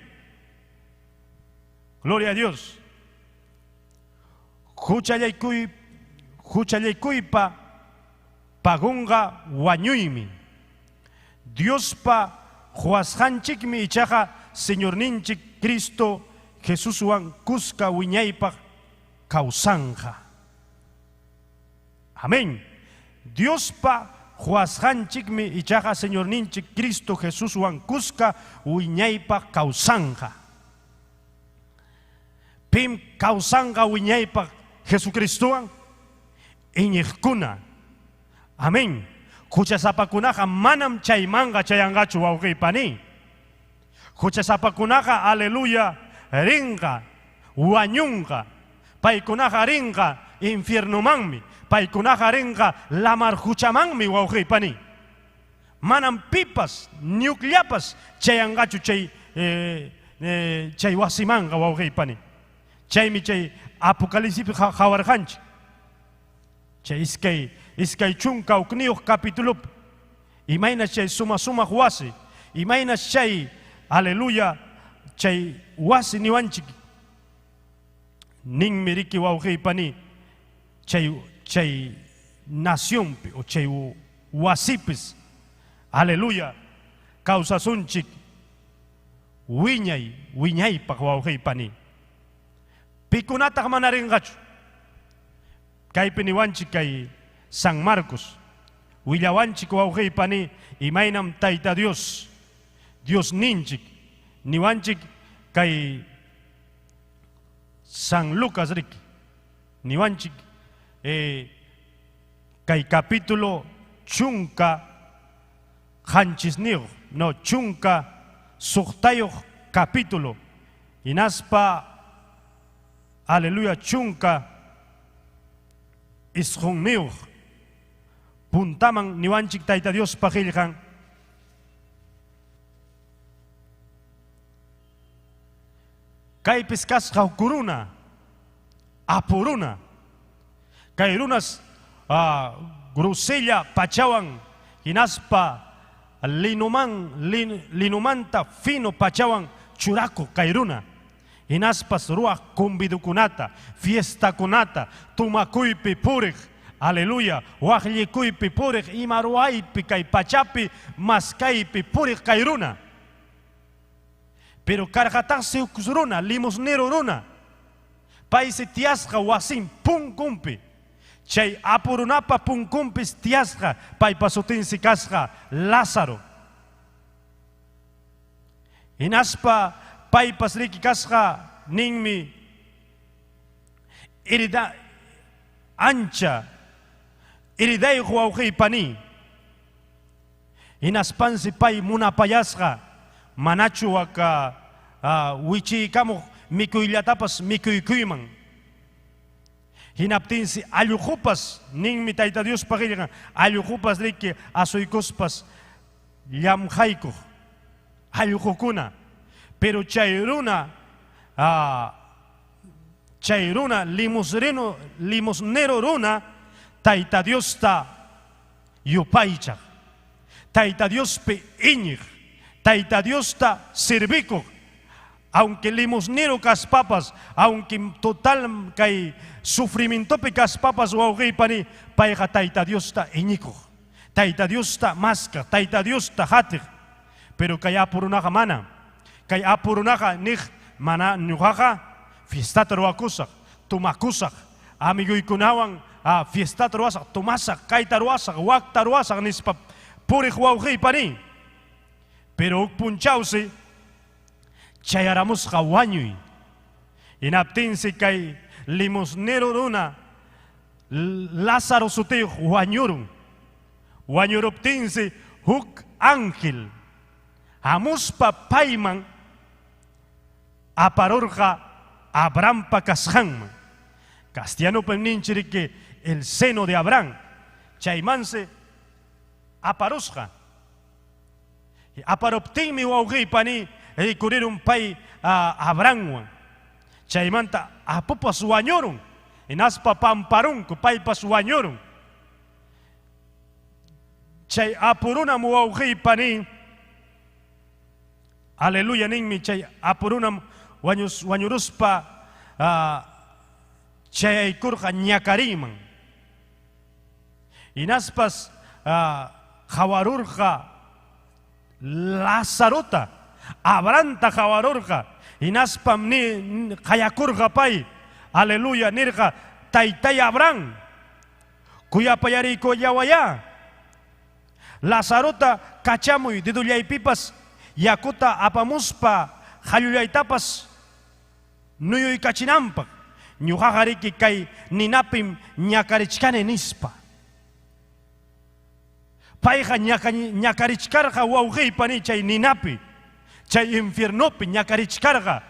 Gloria a Dios. Huchallaykuypa pagunqa wañuymi. Diospa huasqanchikmi ichaqa Señorninchik Cristo Jesuswan kuska wiñaypaq kawsanqa. Amén. Diospa huasqanchikmi ichaqa Señorninchik Cristo Jesuswan kuska wiñaypaq kawsanqa. Pim kawsanqa wiñaypaq Jesucristowan iñiqkuna. Amén. Huchasapakunaqa manam chaymanqa chayanqachu wawqipani. Huchasapakunaqa, aleluya, rinqa, wañunqa. Paykunaqa rinqa infiernomanmi. Paykunaqa rinqa lamar huchamanmi wawqipani. Manam pipas, ñukllapas chayanqachu chay wasimanqa wawqipani. Chaymi chay Apocalipsis qawarqanchik. Chay iskay chunka hukniyuq capitulopi. Imayna chay suma sumaq wasi, imayna chay aleluya chay wasi niwanchik. Ninmi riki wawqiypani chay nacionpi o chay wasipis aleluya kawsasunchik wiñay wiñaypaq wawqiypani. Pikunataq mana rinqachu. Kaypi niwanchik kay San Marcos willawanchik wawqiypani imaynam Tayta Dios Dios ninchik niwanchik kay San Lucas riki niwanchik kay capítulo chunka qanchisniyuq no chunka suqtayuq capítulo hinaspa aleluya chunka isqunniyuq puntaman niwanchik Tayta Diospa qillqan. Kaypis kasqa huk runa apuruna kay runas grosella pachawan hinaspa linumanta fino pachawan churakuq kay runa hinaspas ruwaq convidukunata fiestakunata tumakuypi puriq aleluya waqllikuypi puriq ima ruwaypi kay pachapi maskaypi puriq kay runa. Pero karqataqsi huk runa limosnero runa paysi tiyasqa wasin punkunpi chay apurunapa punkunpis tiyasqa paypa sutinsi kasqa Lázaro. Hinaspa paypas riki kasqa ninmi irida ancha iridayuq wawqiypani. Hinaspansi pay munapayasqa manachu waka wichiykamuq mikuyllatapas mikuykuyman. Hinaptinsi alluqupas ninmi Tayta Diospa qillqan alluqupas riki asuykuspas llamqaykuq alluqukuna. Pero chay runa limosnero runa Tayta Diosta yupaychaq Tayta Diospi iñiq Tayta Diosta servikuq. Aunque limosnero kaspapas, aunque total kay sufrimientopi kaspapas wawqiypani payqa Tayta Diosta iñikuq Tayta Diosta maskaq Tayta Diosta hatiq. Pero kay apurunaqa mana kay apurunaqa niq mana ñuqaqa fiestata ruwakusaq tumakusaq amiguykunawan fiestata ruwasaq tumasaq kayta ruwasaq wakta ruwasaq nispa puriq wawqiypani. Pero huk punchawsi chayaramusqa wañuy. Hinaptinsi kay limosnero runa Lázaro sutiyuq wañurun. Wañuruptinsi huk ángel hamuspa payman aparurqa Abrahampa kasqanman. Castellanopi ninchiriki el seno de Abraham chaymansi aparusqa. Aparuptinmi wawqiypani rikurirun pay Abrahamwan. Chaymanta apupas wañurun hinaspa pamparunku paypas wañurun. Chay apurunam wawqiypani aleluya ninmi chay apurunam wañuruspa chayaykurqa ñakariman. Hinaspas qawarurqa Lázarota Abrahamta qawarurqa. Hinaspam ni qayakurqa pay aleluya nirqa taytay Abraham kuyapayariykullawaya Lázarota kachamuy dedullaypipas yakuta apamuspa qallullaytapas nuyuykachinanpaq ñuqaqa riki kay ninapim ñakarichkani nispa. Payqa ñakarichkarqa wawqiypani chay ninapi chay infiernopi ñakarichkarqa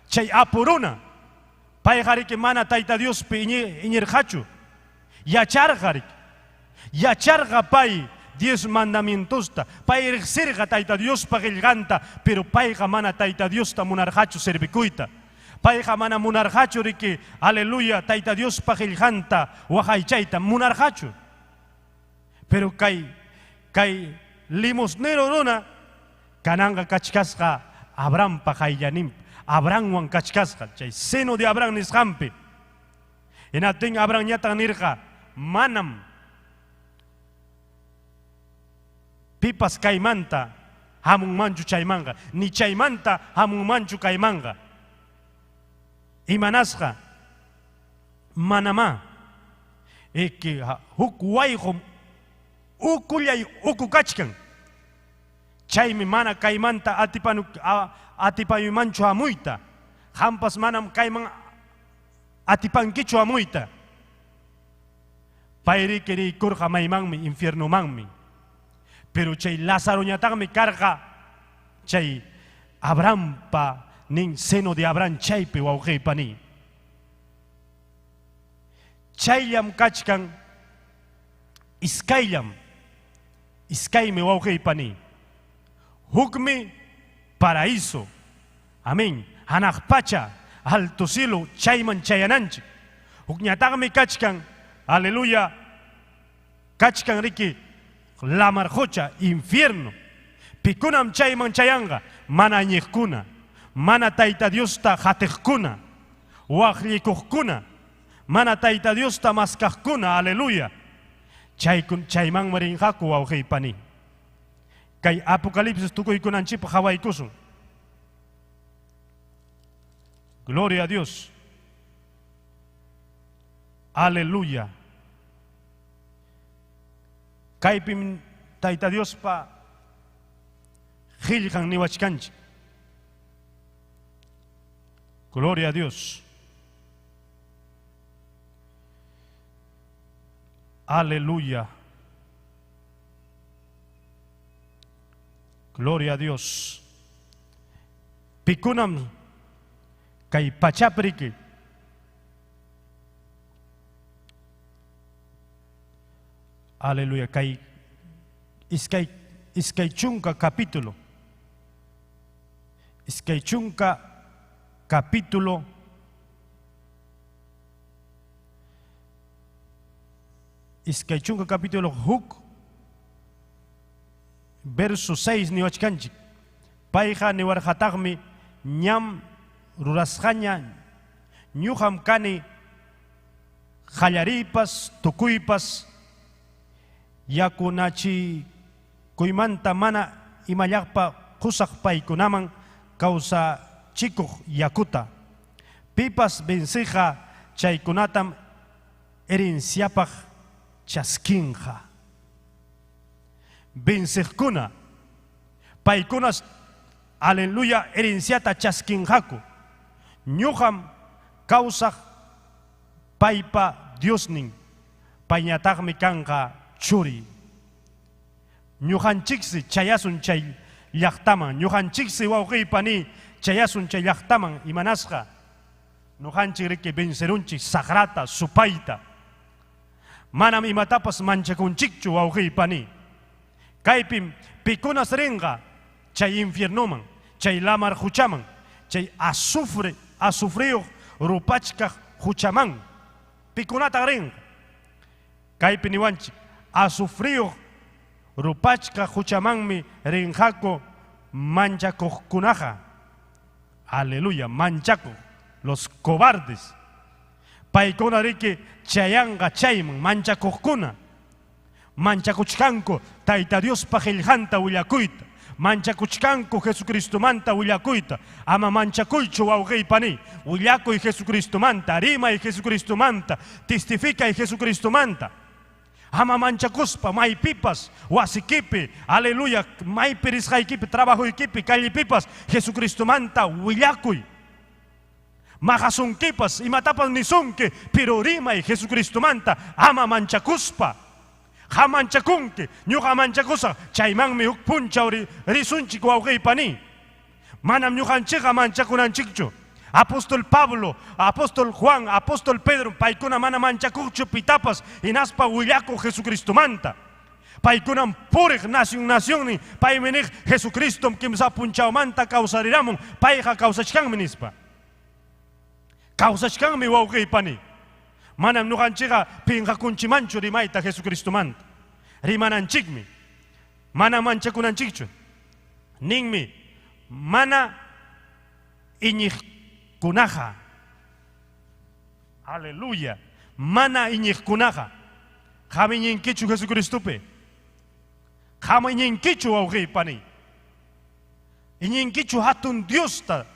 chay apuruna. Payqa riki mana Tayta Diospi iñirqachu yacharqa riki yacharqa pay 10 mandamientosta pay riqsirqa Tayta Diospa qillqanta pero payqa mana Tayta Diosta munarqachu servikuyta. Payqa mana munarqachu riki, aleluya, Tayta Diospa qillqanta waqaychayta munarqachu. Pero kay kay limosnero runa kananqa kachkasqa Abrahampa qayllaninpi, Abrahamwan kachkasqa, chay seno de Abraham nisqanpi. Hinaptin Abrahamñataq nirqa, manam pipas kaymanta hamunmanchu chaymanqa, ni chaymanta hamunmanchu kaymanqa. Imanasqa manamá eki huk wayqum ukullay uku kachkan. Chaymi mana kaymanta atipaymanchu hamuyta. Qampas manam kayman atipankichu hamuyta. Payriki riykurqa maymanmi, infiernomanmi. Pero chay Lazaroñataqmi karqa chay Abrahampa nin seno de Abraham chaypi wawqiypa nin. Chayllam kachkan iskayllam, iskaymi wawqiypa nin. Hukmi paraíso, amén, hanaq pacha, alto cielo, chayman chayananchik. Hukñataqmi kachkan, aleluya, kachkan riki lamar qocha, infierno. Pikunam chayman chayanqa, mana añiqkuna, mana Tayta Diosta qatiqkuna, waqllikuqkuna, mana Tayta Diosta maskaqkuna, aleluya. Chaymanmi rinqaku wawqiypa nin. Kay Apocalipsis tukuykunanchikpaq qhawaykusun. Gloria a Dios. Aleluya. Kaypim Tayta Diospa qillqan niwachkanchik. Gloria a Dios. Aleluya. Gloria a Dios. Pikunam kay pachapriki. Aleluya. Kay iskay chunka capítulo. Iskay chunka capítulo. Iskay chunka capítulo huk verso 6 niwachkanchik. Payqa niwarqataqmi ñam rurasqaña ñuqam kani qallariypas tukuypas yakunachikuymanta mana imallaqpa qusaq paykunaman kawsachikuq yakuta. Pipas venciqa chaykunatam herenciapaq chaskinqa. Venciqkuna paykunas aleluya herenciata chaskinqaku. Ñuqam kawsaq paypa Diosnin, payñataqmi kanqa churi. Ñuqanchiksi chayasun chay llaqtaman, ñuqanchiksi wawqiypa ni chayasun chay llaqtaman imanasqa. Ñuqanchik riki vencerunchik saqrata, supayta. Manam imatapas manchakunchikchu wawqiypa ni. Kaypim pikunas rinqa chay infiernoman, chay lamar huchaman, chay azufre, azufriyuq rupachkaq huchaman. Pikunata rinqa. Kaypi niwanchik azufriyuq rupachkaq huchamanmi rinqaku manchakuqkunaqa. Aleluya, manchakuq, los cobardes. Paykuna riki chayanqa chayman manchakuqkuna. Manchakuchkanku Tayta Diospa qillqanta willakuyta. Manchakuchkanku Jesucristomanta willakuyta. Ama manchakuychu wawqiypa ni. Willakuy Jesucristomanta, rimay Jesucristomanta, testificay Jesucristomanta. Ama manchakuspa maypipas, wasikipi, aleluya, maypi risqaykipi, trabajoykipi, callepipas, Jesucristomanta willakuy. Maqasunkipas, imatapas nisunki, pero rimay Jesucristomanta, ama manchakuspa. Ha manchakunki, ñuqa manchakusaq, chaymanmi huk punchaw risunchik wawqiypa ni. Manam ñuqanchikqa manchakunanchikchu. Apóstol Pablo, apóstol Juan, apóstol Pedro, paykuna mana manchakuqchu pitapas, hinaspa willakuq Jesucristomanta. Paykunam puriq nación nacionnin, paymi niq Jesucristom kimsa punchawmanta kawsariramun, payqa kawsachkanmi nispa. Kawsachkanmi wawqiypani. Manam ñuqanchikqa pinqakunchimanchu rimayta Jesucristomanta. Rimananchikmi. Mana manchakunanchikchu. Ninmi mana iñiqkunaqa. Aleluya. Mana iñiqkunaqa. Qam iñinkichu Jesucristopi. Qam iñinkichu wawqiypani. Iñinkichu hatun Diosta.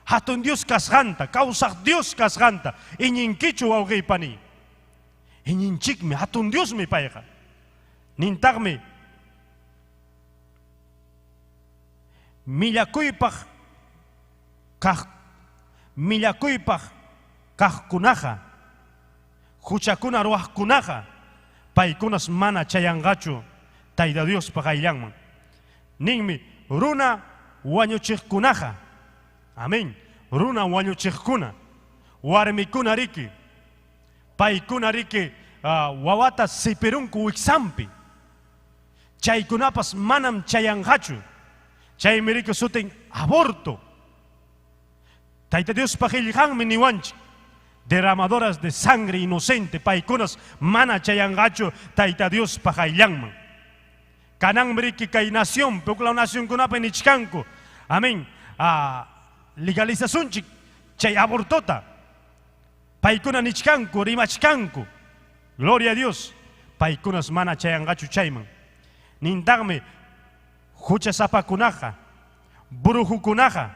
Hatun Dios kasqanta, kawsaq Dios kasqanta. Iñinkichu wawqiypani. Iñinchikmi, hatun Diosmi payqa. Nintaqmi millakuypaq kaqkunaqa, huchakuna ruwaqkunaqa, paykunas mana chayanqachu Tayta Diospa qayllanman. Ninmi runa wañuchiqkunaqa. Amén. Runa wañuchiqkuna, warmikuna riki, paykuna riki wawata sipirunku wiksampi. Chaykunapas manam chayanqachu. Chaymi riki sutin aborto. Tayta Diospa qillqanmi niwanchik. Derramadoras de sangre inocente, paykunas mana chayanqachu Tayta Diospa qayllanman. Kananmi riki kay nación, puklaw nacionkunapi nichkanku. Amén. Legalizasunchik chay abortota. Paykuna nichkanku, rimachkanku. Gloria a Dios. Paykunas mana chayanqachu chayman. Nintaqmi huchasapakunaqa, brujukunaqa.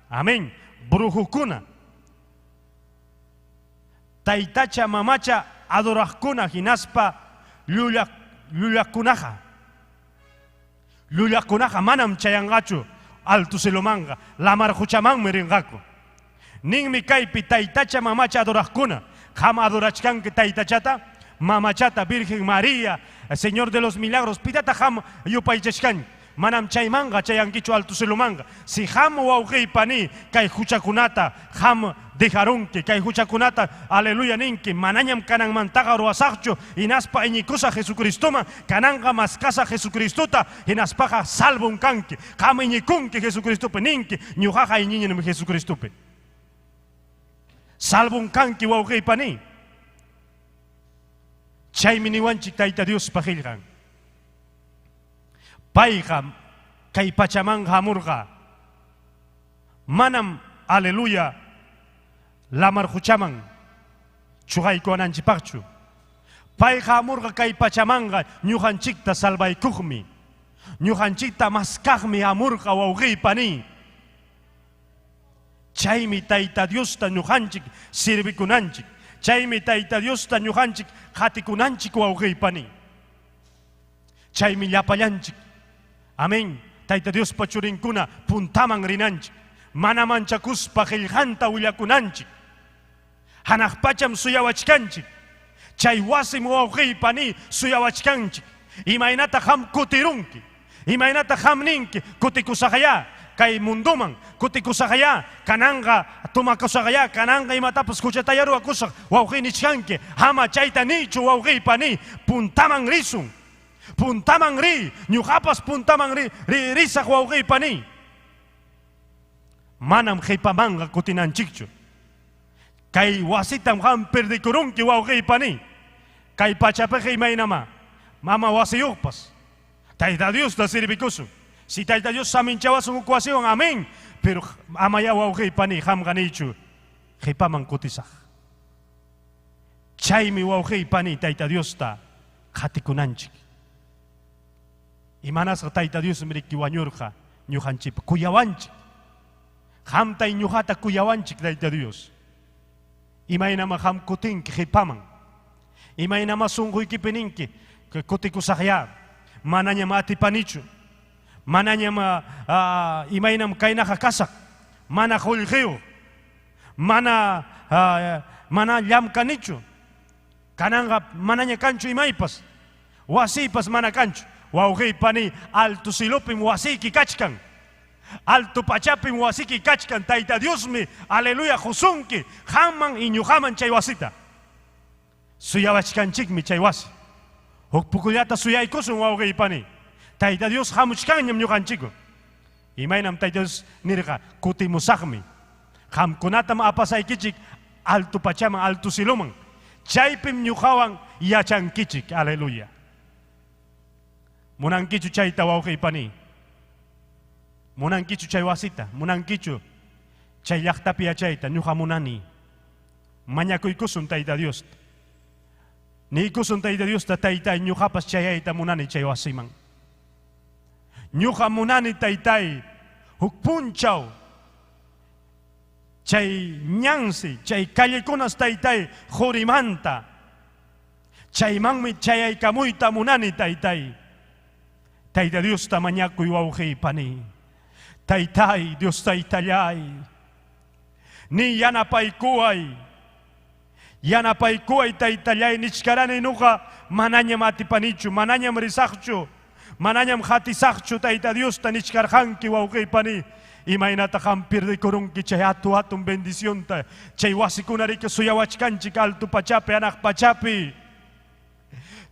Amén. Brujukuna. Taytacha mamacha adoraqkuna hinaspa llullakunaqa. Llullakunaqa manam chayanqachu alto cielomanga, lamar huchamanmi rinqaku. Ninmi kaypi taytacha mamacha adoraqkuna. Qam adorachkanki taytachata, mamachata, Virgen María, Señor de los Milagros, pitata qam yupaychachkanki. Manam chaymanga chayankichu alto cielomanga. Si qam wawqiypani kay huchakunata qam dejarunki, kay huchakunata aleluya ninki, manañam kananmantaqa ruwasaqchu, hinaspa iñikusa Jesucristoman, kananqa maskasa Jesucristota, hinaspaqa salvon kanki. Qam iñikunki Jesucristopi ninki, ñuqaqa iñiñinmi Jesucristopi. Salvon kanki wawqiypani. Chaymi niwanchik Tayta Diospa qillqan. Payqa kay pachaman hamurqa. Manam aleluya lamar huchaman chuqaykuwananchikpaqchu. Payqa hamurqa kay pachamanqa ñuqanchikta salvaykuqmi. Ñuqanchikta maskaqmi hamurqa wawqiypani. Chaymi Tayta Diosta ñuqanchik sirvikunanchik. Chaymi Tayta Diosta ñuqanchik qatikunanchik wawqiypani. Chaymi llapallanchik. Amén. Tayta Diospa churinkuna puntaman rinanchik. Mana manchakuspa qillqanta willakunanchik. Hanaq pacham suyawachkanchik. Chay wasim wawqiypani suyawachkanchik. Imaynata qam kutirunki. Imaynata qam ninki kutikusaqya kay munduman, kutikusaqya kananqa tumakusaqya kananqa imatapas huchataya ruwakusaq wawqi nichkanki. Ama chayta nichu wawqiypani, puntaman risun. Puntaman ri, ñuqapas puntaman ri, risaq wawqiypani. Manam qhipamanqa kutinanchikchu. Kay wasitam qam perdikurunki wawqiypani. Kay pachapiqa imaynama mama wasiyuqpas. Tayta Diosta sirvikusun. Si Tayta Dios saminchawasun huk wasiwan, amén. Pero amaya wawqiypani qamqa niychu qhipaman kutisaq. Chaymi wawqiypani Tayta Diosta qatikunanchik. Imanasqa Tayta Dios miriki wañurqa ñuqanchikpa kuyawanchik. Qamta ñuqata kuyawanchik Tayta Dios. Imaynama qam kutinki qhipaman. Imaynama sunquykipi ninki kutikusaqya. Manañam atipanichu. Manañam imaynam kaynaqa kasaq. Mana qullqiyuq. Mana mana llamkanichu. Kananqa manaña kanchu imaypas. Wasiypas mana kanchu. Wawqiypani alto silupim wasiyki kachkan. Alto pachapim wasiki kachkan. Tayta Diosmi aleluya qusunki qamman iñuqaman chay wasita. Suyawachkanchikmi chay wasi. Huk pukullata suyaykusun wawqiypani. Tayta Dios hamuchkanñam ñuqanchiku. Imaynam Tayta Dios nirqa kutimusaqmi. Qamkunatam apasaykichik Alto pachaman, alto siluman. Chaypim ñuqawan yachankichik, aleluya. Munankichu chayta wawqiypani. Munankichu chay wasita, munankichu chay llaqtapi yachayta, ñuqa munani. Mañakuykusun Tayta Diosta. Niykusun Tayta Diosta, Taytay, ñuqapas chayayta munani chay wasiman. Ñuqa munani Taytay, huk punchaw chay ñansi, chay callekunas Taytay, qurimanta. Chaymanmi chayaykamuyta munani Taytay. Tayta Diosta mañakuy wawqiypani. Taytay, Dios taytallay. Ni yanapaykuway. Yanapaykuway taytallay nichkarani nuqa manañam atipanichu, manañam risaqchu, manañam hatisaqchu Tayta Diosta nichkarqanki wawqiypani. Imaynata qam pirdikurunki chay atu atun bendicionta, chay wasikunariki suyawachkanchik alto pachapi, anaq pachapi.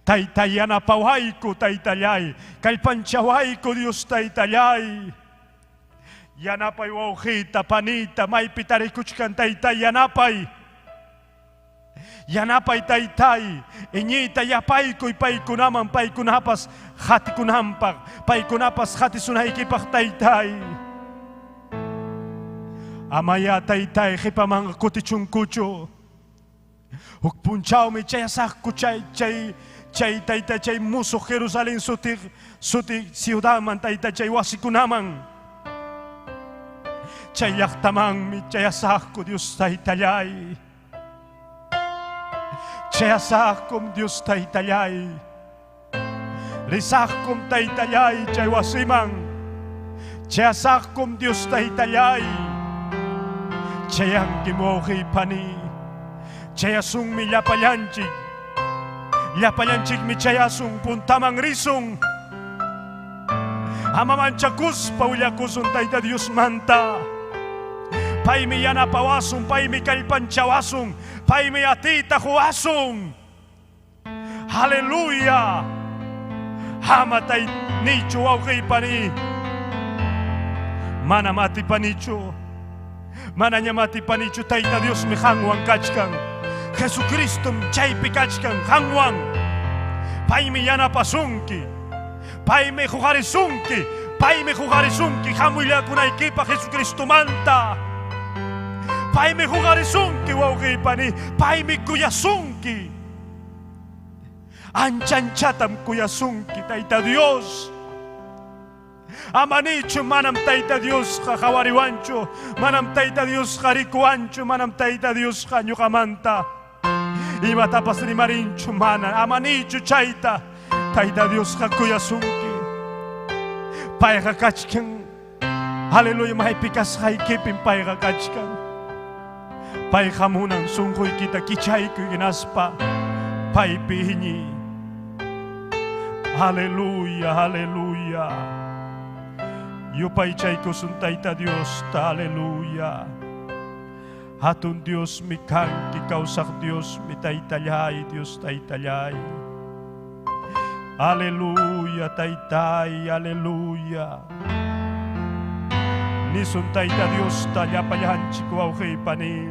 Tayta yanapawayku taytallay, kallpanchawayku Dios taytallay. Yanapay wawqita, panita, maypi tarikuchkan taytay yanapay. Yanapay taytay, iñiyta yapaykuy paykunaman, paykunapas hatikunanpaq, paykunapas hatisunaykipaq taytay. Amaya taytay qipaman kutichunkuchu. Huk punchawmi chayasaqku chay chay chay tayta chay musuq Jerusalén suti suti ciudadman tayta chay wasikunaman. Chay llaqtamanmi chayasaqku Dios taytallay. Chayasaqkum Dios taytallay. Risaqkum taytallay chay wasiman. Chayasaqkum Dios taytallay. Chayankim wawqiypani. Chayasunmi llapallanchik. Llapallanchikmi chayasun puntaman risun. Ama manchakuspa willakusun Tayta Diosmanta. Paymi yanapawasun, paymi kallpanchawasun, paymi atiyta quwasun. Aleluya. Ama taynichu wawqiypani. Manam atipanichu. Manañam atipanichu Tayta Diosmi qanwan kachkan. Jesucristom chaypi kachkan qanwan. Paymi yanapasunki. Paymi huqarisunki. Paymi huqarisunki hamullakunaykipaq Jesucristomanta. Paymi huqarisunki wawqiypani. Paymi kuyasunki. Anchanchatam kuyasunki Tayta Dios. Amanichu manam Tayta Diosqa qhawariwanchu, manam Tayta Diosqa rikuwanchu, manam Tayta Diosqa ñuqamanta. Imatapas rimarinchu mana, amanichu chayta Tayta Diosqa kuyasunki. Payqa kachkan. Aleluya, maypi kasqaykipim payqa kachkan. Payqa munan sunquykita kichaykuy hinaspa paypi iñiy. Aleluya, aleluya. Yupaychaykusun Tayta Diosta, aleluya. Hatun Dios mi kanki, kawsaq Dios mi taytallay, Dios taytallay. Aleluya, taytay, aleluya. Nisun Tayta Diosta llapallanchik wawqiypani.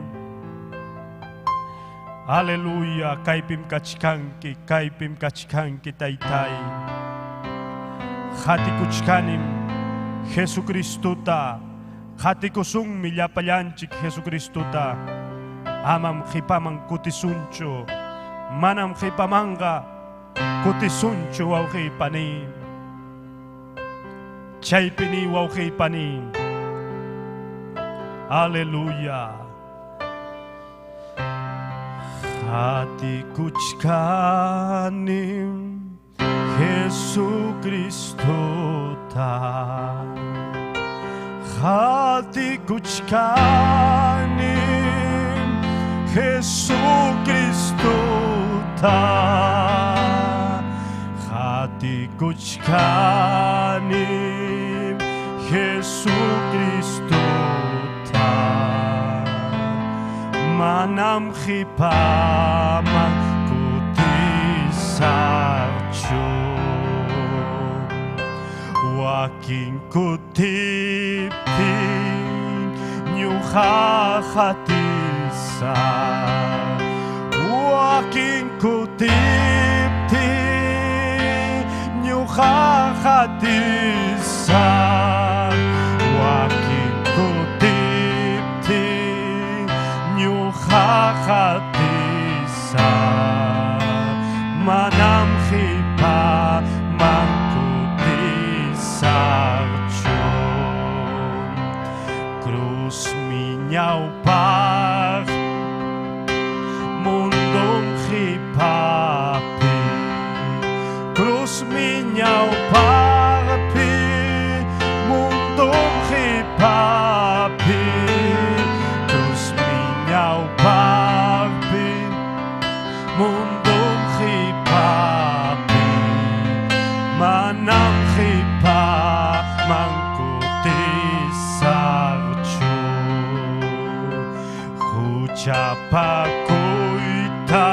Aleluya, kaypim kachkanki, kaypim kachkanki taytay. Hatikuchkanim Jesucristota, hatikusunmi llapallanchik Jesucristota. Amam qipaman kutisunchu, manam qipamanqa kutisunchu wawqiypani. Chaypini wawqiypani. Aleluya. Hatikuchkanim Jesucristota. Hatikuchkanim Jesucristota. Hatikuchkanim Jesucristota. Manam qipaman kutisaqchu. Wakin kutiptin ñuqa hatisaq. Ñuqa qatisaq wakin kutiptin ñuqa qatisaq manam qipaman kutisaqchu. Cruz mi ñawpaq mundum qipapi Cruz mi ñawpaqpi mundum qipapi Cruz mi ñawpaqpi mundum qipapi manam qipaman kutisaqchu. Huchapakuyta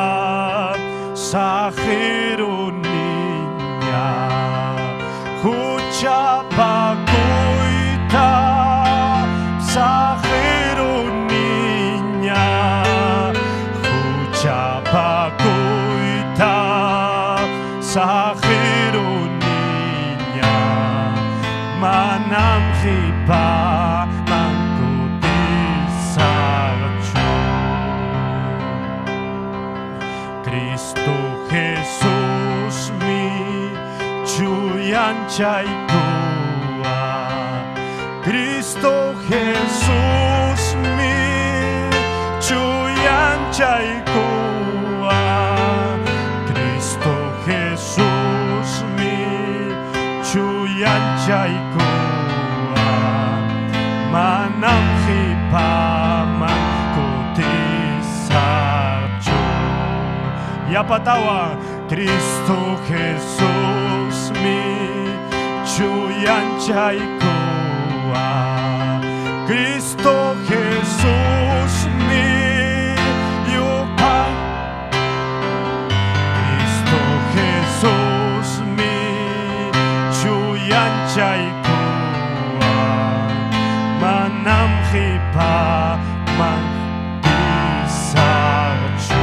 saqiruniña huchapakuyta saqiruniña huchapakuyta saqiruniña manam qipaman kutisaqchu. Cristo Jesus mi chuyanchaykuwa Cristo Jesus mi chuyanchaykuwa Cristo Jesus mi chuyanchaykuwa manam qipaman kutisaqchu. Yapatawan Cristo Jesus mi chuyanchaykuwa Cristo Jesus mi yupa Cristo Jesus mi chuyanchaykuwa manam qipaman kutisaqchu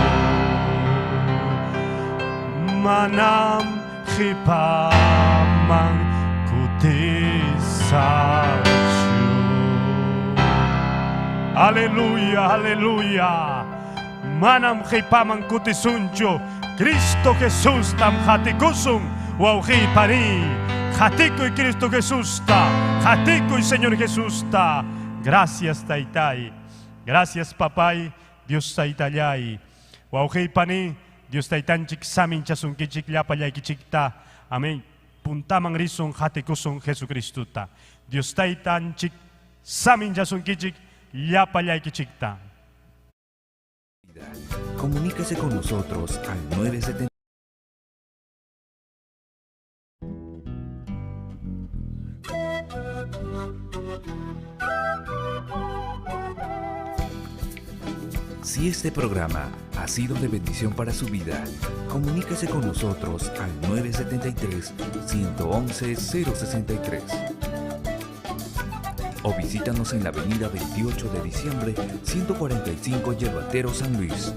manam qipaman kutisaqchu. Aleluya, aleluya. Manam qipaman kutisunchu. Cristo Jesus tam qatikusun wawqi pani. Qatikuy Cristo Jesusta, qatikuy Señor Jesusta. Gracias taytay. Gracias papay, Dios taytallay. Wawqi pani, Dios taytanchik saminchasunkichik llapallaykichikta. Amén. Puntaman risun qatikusun Jesucristuta. Dios taytanchik saminchasunkichik llapallaykichikta. Comuníquese con nosotros al 970 Si este programa ha sido de bendición para su vida, comuníquese con nosotros al 973-111-063. O visítanos en la avenida 28 de diciembre, 145 Yerbatero, San Luis,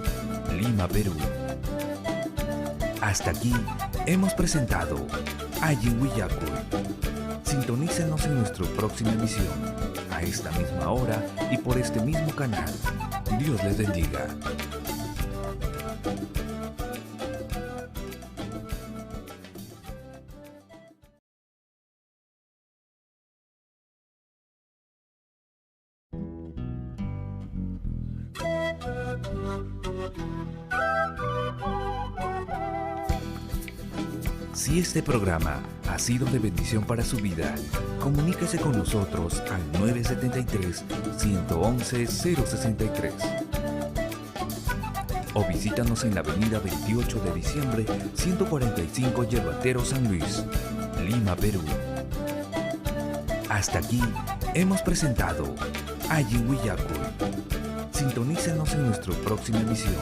Lima, Perú. Hasta aquí hemos presentado Allin Willakuy. Sintonícenos en nuestra próxima emisión, a esta misma hora y por este mismo canal. Dios les bendiga. Si este programa ha sido de bendición para su vida, comuníquese con nosotros al 973-111-063. O visítanos en la avenida 28 de diciembre, 145 Yerbatero, San Luis, Lima, Perú. Hasta aquí hemos presentado Allin Willakuy. Sintonícenos en nuestra próxima emisión.